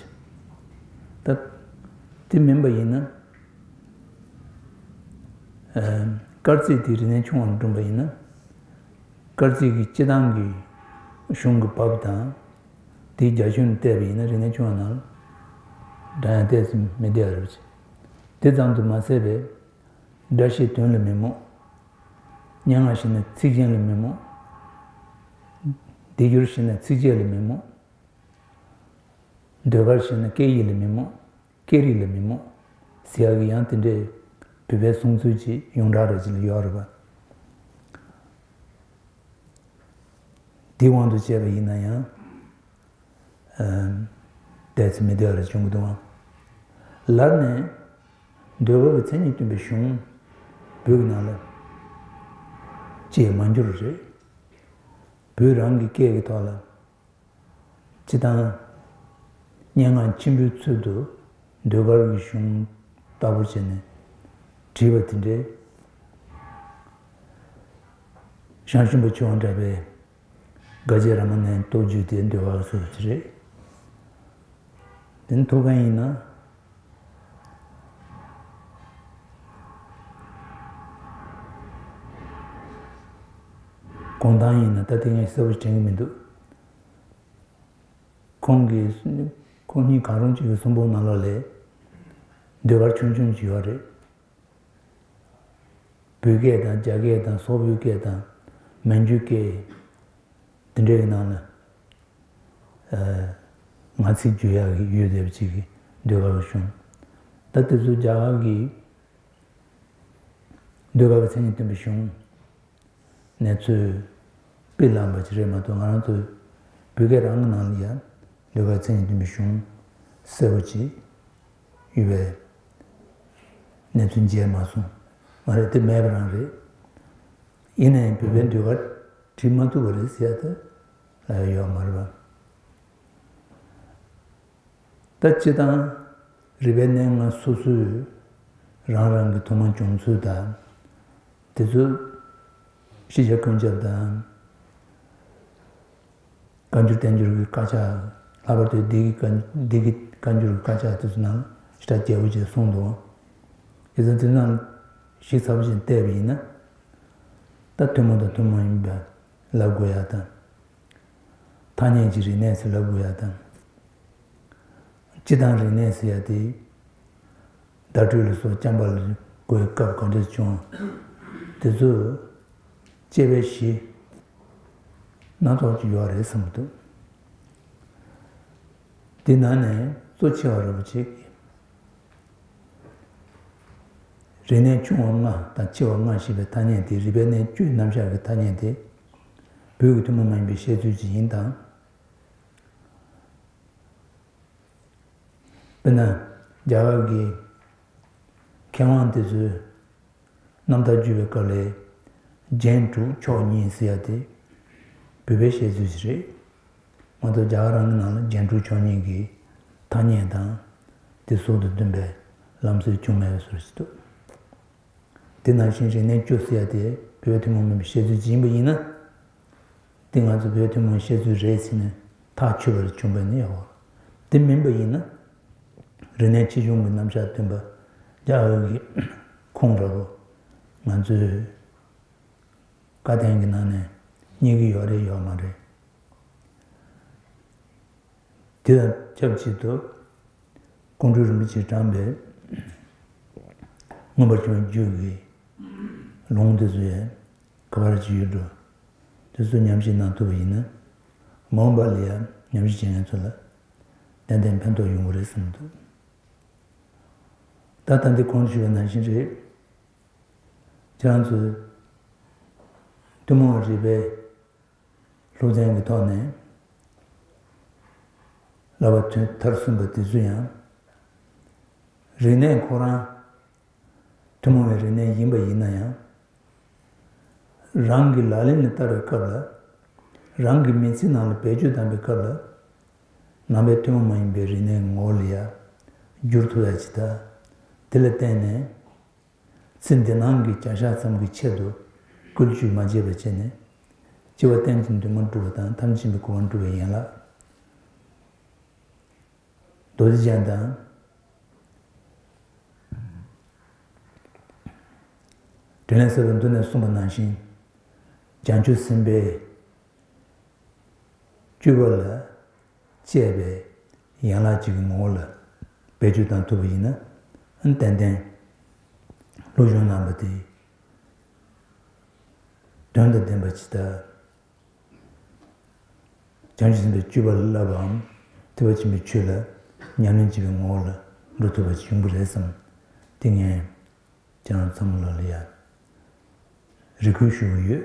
ད། དེ་མིན་པ་ཡིན་ན། ཨ། སྐར་རྩིས་དེ་རིག་གནས་ཆུང་བ་ལ་བགྲངས་པ་ཡིན་ན། སྐར་རྩིས་ཀྱི་སྤྱི་བཏང་གི་གཞུང་གི་བབ་དང་། དེའི་རྒྱ་ཁྱོན་ལ་བལྟས་པ་ཡིན་ན་རིག་གནས་ཆུང་བ་ནང་ལ་བགྲང་ཡ་ཏོག་ཙམ་མི་བདེ་བ་རེད་བྱས། དེ་ཙམ་དུ་མ་ཟད་པའི། སྒྲ་བཤད་དོན་ལ་མི་རྨོངས། སྙན་ངག་བཤད་ན་ཚིག་རྒྱན་ལ་མི་རྨོངས། སྡིག་སྦྱོར་བཤད་ན་ཚིགས་བཅད་ལ་མི་རྨོངས། ཟློས་གར་བཤད་ན་སྐད་ཡིག་ལ་མི་རྨོངས། སྐད་རིགས་ལ་མི་རྨོངས། ཟེར་ཡག་གི་ཡང་དེ་འདྲའི་བོད་པའི་གསུང་ཚུལ་ཅིག་ཡོངས་གྲགས་རེད་ཅིག་ལ་ཡོད་རེད་པ། དེའི་དབང་དུ་བྱས་པ་ཡིན་ན་ཡང་། ཨ། ཏོག་ཙམ་མི་བདེ་བ་རེ་བྱུང་གི་འདུག་ཨང་། ལར་ནས་ཟློས་གར་གྱི་མཚན་ཉིད་སྟོན་པའི་གཞུང་བོད་ཀྱི་ནང་ལ་ཅིག་མ་འགྱུར་རེད། བོད་རང་གི་སྐད་ཀྱི་ཐོག་ལ་སྤྱི་བཏང་སྙན་ངག་ཆེན་པོའི་ཚུལ་དུ་ཟློས་གར་གྱི་གཞུང་ལྟ་བུ་བྱས་ནས་བྲིས་པ་དེ་འདྲའི་ཞང་ཞུང་པ་ཆོས་དབང་གྲགས་པའི་དགའ་རྗེ་ར་མ་ཎའི་རྟོགས་བརྗོད་དེ་ཟློས་གར་སོགས་ཀྱི་རེད། དེ་ནི་ཐུགས་ཕན་ཡིན་ན། དགོངས་དག་ཡིན་ན་ད་དེ་ངས་གསལ་པོ་དྲན་གྱི་མི་འདུག་ཁོང་གིས། ཁོང་གཉིས་གང་རུང་གཅིག་གི་གསུང་འབུམ་ནང་ལོགས་ལ་ཟློས་གར་ཆུང་ཆུང་ཅིག་ཡོད་རེད། བོད་སྐད་དང་རྒྱ་སྐད་དང་སོག་པོའི་སྐད་དང་མན་ཇུའི་སྐད། དེ་འདྲའི་ནང་ལ། ཨ། ངག་ཚིག་བསྒྱུར་ཡག་གི་ཡོད་བསྡད་པ་ཅིག་གི་ཟློས་གར་གྱི་གཞུང་། ད་དེ་ཚོ་རྒྱ་གར་གྱི་ཟློས་གར་གྱི་མཚན་ཉིད་སྟོན་པའི་གཞུང་ནས་ཚུར་དཔེ་བླངས་པ་ཅིག་རེད་མ་གཏོགས། ང་རང་ཚོའི་བོད་སྐད་རང་གི་ནང་ལ་ཡང་ ཟློས་གར་མཚན་ཉིད་སྟོན་པའི་གཞུང་གསལ་པོ་ཅིག་ཡོད་པའི་གནས་ཚུལ་མཇལ་མ་སོང་། མ་རེད། དེ་མེད་པ་རང་རེད། ཡིན་ནའི་བོད་པའི་ཟློས་གར་བྲིས་མ་ཐུབ་པ་རེད་ཟེར་ཡ་དེ་ལབ་ཡ་ཡོད་མ་རེད་པ། ད་སྤྱིར་བཏང་རིག་པའི་གནས་ལྔ་སོ་སོའི་རང་རང་གི་ཐོག་མ་བྱུང་ཚུལ་དང་། དེ་ཚོ་ཤེས་བྱ་ཀུན་ཁྱབ་དང་། བཀའ་འགྱུར་བསྟན་འགྱུར་གྱི་དཀར་ཆག། ལྷག་པར་དུ་སྡེ་དགེ་བཀའ། སྡེ་དགེ་བཀའ་འགྱུར་གྱི་དཀར་ཆག་དེ་ཚོ་ནང་ཞེ་དྲག་རྒྱས་པོ་ཅིག་གསུངས་འདུག། དེ་ཚོ་དེ་ནང་ཞིབ་ཚགས་པོ་ཅིག་བལྟས་པ་ཡིན་ན། ད་ཐུན་མོང་དང་ཐུན་མོང་ཡིན་པ་ལབ་དགོས་ཡ་དང་། ཐ་སྙད་ཀྱི་རིག་གནས་ཟེར་ལབ་དགོས་ཡ་དང་། སྤྱི་དང་རིག་གནས་ཟེར་ཡ་དེ། བརྡ་སྤྲོད་ལ་སོགས་བརྩམས་པ་ལ་དགོས་སྐབས་ག་འདྲ་བྱུང་། དེ་ཚོ་དཔྱད་པའི་གཞི་སྣ་ཚོགས་ཅིག་ཡོད་རེད་བསམ་གྱི་འདུག། དེ་ནང་ནས་གཙོ་ཆེ་བ་རེད་པ་ཅིག། རིག་གནས་ཆུང་བ་ལྔ་དང་ཆེ་བ་ལྔ་ཞེས་པའི་ཐ་སྙད་དེ་རིག་པའི་གནས་བཅུའི་རྣམ་གཞག་གི་ཐ་སྙད་དེ། བོད་ཀྱི་ཐུན་མོང་མ་ཡིན་པའི་བཤད་ཚུལ་ཅིག་ཡིན་དང་། དཔེར་ན། རྒྱ་གར་གྱི་མཁས་དབང་དེ་ཚོས་རྣམ་ཐར་བརྒྱུད་པའི་སྐབས་ལ། རྒྱན་དྲུག་མཆོག་གཉིས་ཟེར་ཡ་དེ་བོད་པའི་བཤད་ཚུལ་ཞིག་རེད། མ་གཏོགས་རྒྱ་གར་རང་གི་ནང་ལ་རྒྱན་དྲུག་མཆོག་གཉིས་ཀྱི་ཐ་སྙད་དང་། དེ་ཟུར་དུ་འདོན་པའི་ལམ་སྲོལ་བྱུང་མེད་པའི་བཟོ་ཞིག་འདུག། དེ་ནང་བཞིན་རིག་གནས་བཅུ་ཟེར་ཡ་དེ་བོད་པའི་ཐུན་མོང་མིན་པའི་བཤད་ཚུལ་ཅིག་ཡིན་པ་ཡིན་ན། དེ་ང་ཚོ་བོད་ཐུན་མོང་བཤད་ཚུལ་རེད་ཟེར་ནས་ཐག་ཆོད་པར་བྱུང་བ་ནི་ཡོད། དེ་མིན་པ་ཡིན་ན། རིག་གནས་ཆེ་ཆུང་གི་རྣམ་གཞག་སྟོན་པ་རྒྱ་གར་གྱི་ཁུངས་འདྲ་པོ་ང་ཚོའི་བཀའ་བསྟན་གྱི་ནང་ནས་རྙེད་ཀྱི་ཡོད་རེད་ཡོད་མ་རེད། དེ་དང་ཆབས་ཅིག་ཏུ་ཀོང་སྤྲུལ་རིན་པོ་ཆེས་དྲངས་པའི་མངོན་པར་བྱང་བའི་རྒྱུད་ཀྱི་ལུང་དེ་ཚོ་ཡང་ག་པར་ཅིག་ཡོད་འགྲོ། དེ་ཚོ་ཉམས་ཞིབ་གནང་ཐུབ་པ་ཡིན་ན། མ་འོངས་པ་ལ་ཡང་ཉམས་ཞིབ་བྱེད་མཁན་ཚོ་ལ་ཏན་ཏན་ཕན་ཐོགས་ཡོང་གི་རེད་བསམ་འདུག། ད་ལྟ་འདི་གོང་དུ་ཞུས་པ་ནང་བཞིན་རེད། ཁྱེད་རང་ཚོས་ཐུན་མོང་རིག་པའི་སློབ་ཚན་གྱི་ཐོག་ནས་བསླབ་པ་མཐར་སོན་པ་དེ་ཚོ་ཡང་། རིག་གནས་ཁོ་རང་ཐུན་མོང་བའི་རིག་གནས་ཡིན་པ་ཡིན་ན་ཡང་། རང་གི་ལག་ལེན་ལ་བསྟར་བའི་སྐབས་ལ། རང་གི་མི་ཚེ་ནང་ལ་བེད་སྤྱོད་བཏང་བའི་སྐབས་ལ། ནང་པའི་ཐུན་མོང་མ་ཡིན་པའི་རིག་གནས་ངོ་བོ་ལ་ཡང་བསྒྱུར་ཐུབ་ཡ་ཅིག་དང་། དེ་ལ་བརྟེན་ནས། ཚེ་འདི་སྣང་གི་བྱ་བཞག་ཙམ་གྱི་ཆེད་དུ་བཀོལ་སྤྱོད་མ་བྱས་པ་བྱས་ནས། སྐྱེ་བ་གཏན་གྱི་འདུན་མ་འགྲུབ་པ་དང་ཐམས་ཅད་མཁྱེན་པའི་གོ་འཕང་འགྲུབ་པའི་ཡན་ལག་རྡོ་རྗེ་འཆང་དང་། དྲིན་ལན་གསལ་བའི་མདོ་ནས་གསུངས་པ་ནང་བཞིན། བྱང་ཆུབ་སེམས་དཔའི་སྤྱོད་པ་ལ་དཔྱད་པའི་ཡན་ལག་ཅིག་གི་ངོ་བོ་ལ་བེད་སྤྱོད་བཏང་ཐུབ་པ་ཡིན་ན། ཨ་ནི་ཏན་ཏན་སློབ་སྦྱོང་གནང་བ་དེ་དོན་དང་ལྡན་པ་ཅིག་དང་། བྱང་ཆུབ་སེམས་དཔའི་སྤྱོད་པ་ལ་བསླབ་པའམ། ཐེག་པ་ཆེན་པོའི་ཆོས་ལ་ཉམས་ལེན་བྱེད་པའི་ངོ་བོ་ལ་འགྲོ་ཐུབ་པ་ཞིག་ཡོང་གི་རེད་བསམ། དེ་ངས་ཁྱེད་རང་ཚང་མ་ལ་ལ་ཡ་རེ་སྐུལ་ཞུ་གི་ཡོད།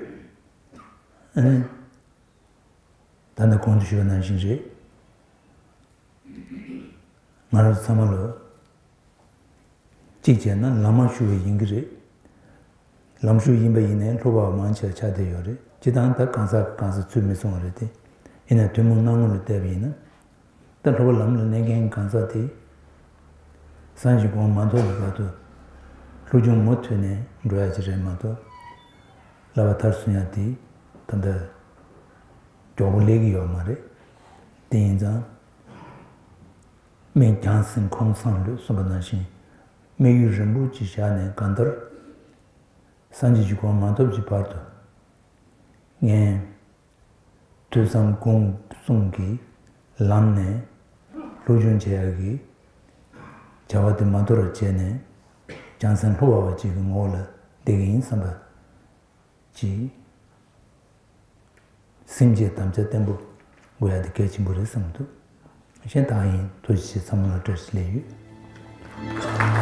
ཨ་ནི། ད་ནི་གོང་དུ་ཞུས་པ་ནང་བཞིན་རེད། ང་རང་ཚང་མ་ལ། གཅིག་བྱས་ན་ལམ་མ་ཞུགས་པ་ཡིན་གྱི་རེད། ལམ་ཞུགས་ཡིན་པ་ཡིན་ནའི་སློབ་པ་མང་ཆེ་བ་ཆགས་བསྡད་ཡོད་རེད། སྤྱིར་བཏང་ད་གང་ཟག་གང་ཟག་ཚུལ་མི་མཚུངས་པ་རེད་དེ། ཡིན་ནའི་ཐུན་མོང་སྣང་ངོ་ལ་བལྟས་པ་ཡིན་ན། ད་སློབ་པ་ལམ་ལ་གནས་མཁན་གང་ཟག་དེ། སངས་རྒྱས་གོང་མ་ཐོབ་ཀྱི་བར་དུ་སློབ་སྦྱོང་མུ་མཐུད་ནས་འགྲོ་ཡ་ཅིག་རེད་མ་གཏོགས། བསླབ་པ་མཐར་སོན་ཡ་དེ་ད་ལྟ་མགྱོགས་པོ་སླེབས་ཀྱི་ཡོད་མ་རེད། དེ་ཡིན་ཙང་། སྨན་བྱང་སེམས་ཁོང་སང་ལུས་གསུངས་པ་ནང་བཞིན། སྨན་ཡུན་རིང་པོ་ཅིག་བཞག་ནས་གང་ལྟར། སངས་རྒྱས་ཀྱི་གོ་འཕང་མ་ཐོབ་ཀྱི་བར་དུ། ངས་ཐོས་བསམ་སྒོམ་གསུམ་གྱི་ལམ་ནས་སློབ་སྦྱོང་བྱེད་ཡག་གི་བྱ་བ་དེ་མ་དོར་བར་བྱས་ནས། བྱང་སེམས་ལྷུ་བ་བ་ཅིག་གི་ངོ་བོ་ལ་བསྡད་ཀྱི་ཡིན་བསམ་པ་ཅིག་སེམས་བསྐྱེད་དམ་བཅའ་བརྟན་པོ་དགོས་ཡ་དེ་གལ་ཆེན་པོ་རེད་བསམ་འདུག། གཞན་དག་ཡིན། ཐུགས་རྗེ་ཆེ། ཚང་མ་ལ་བཀྲ་ཤིས་བདེ་ལེགས་ཡོད།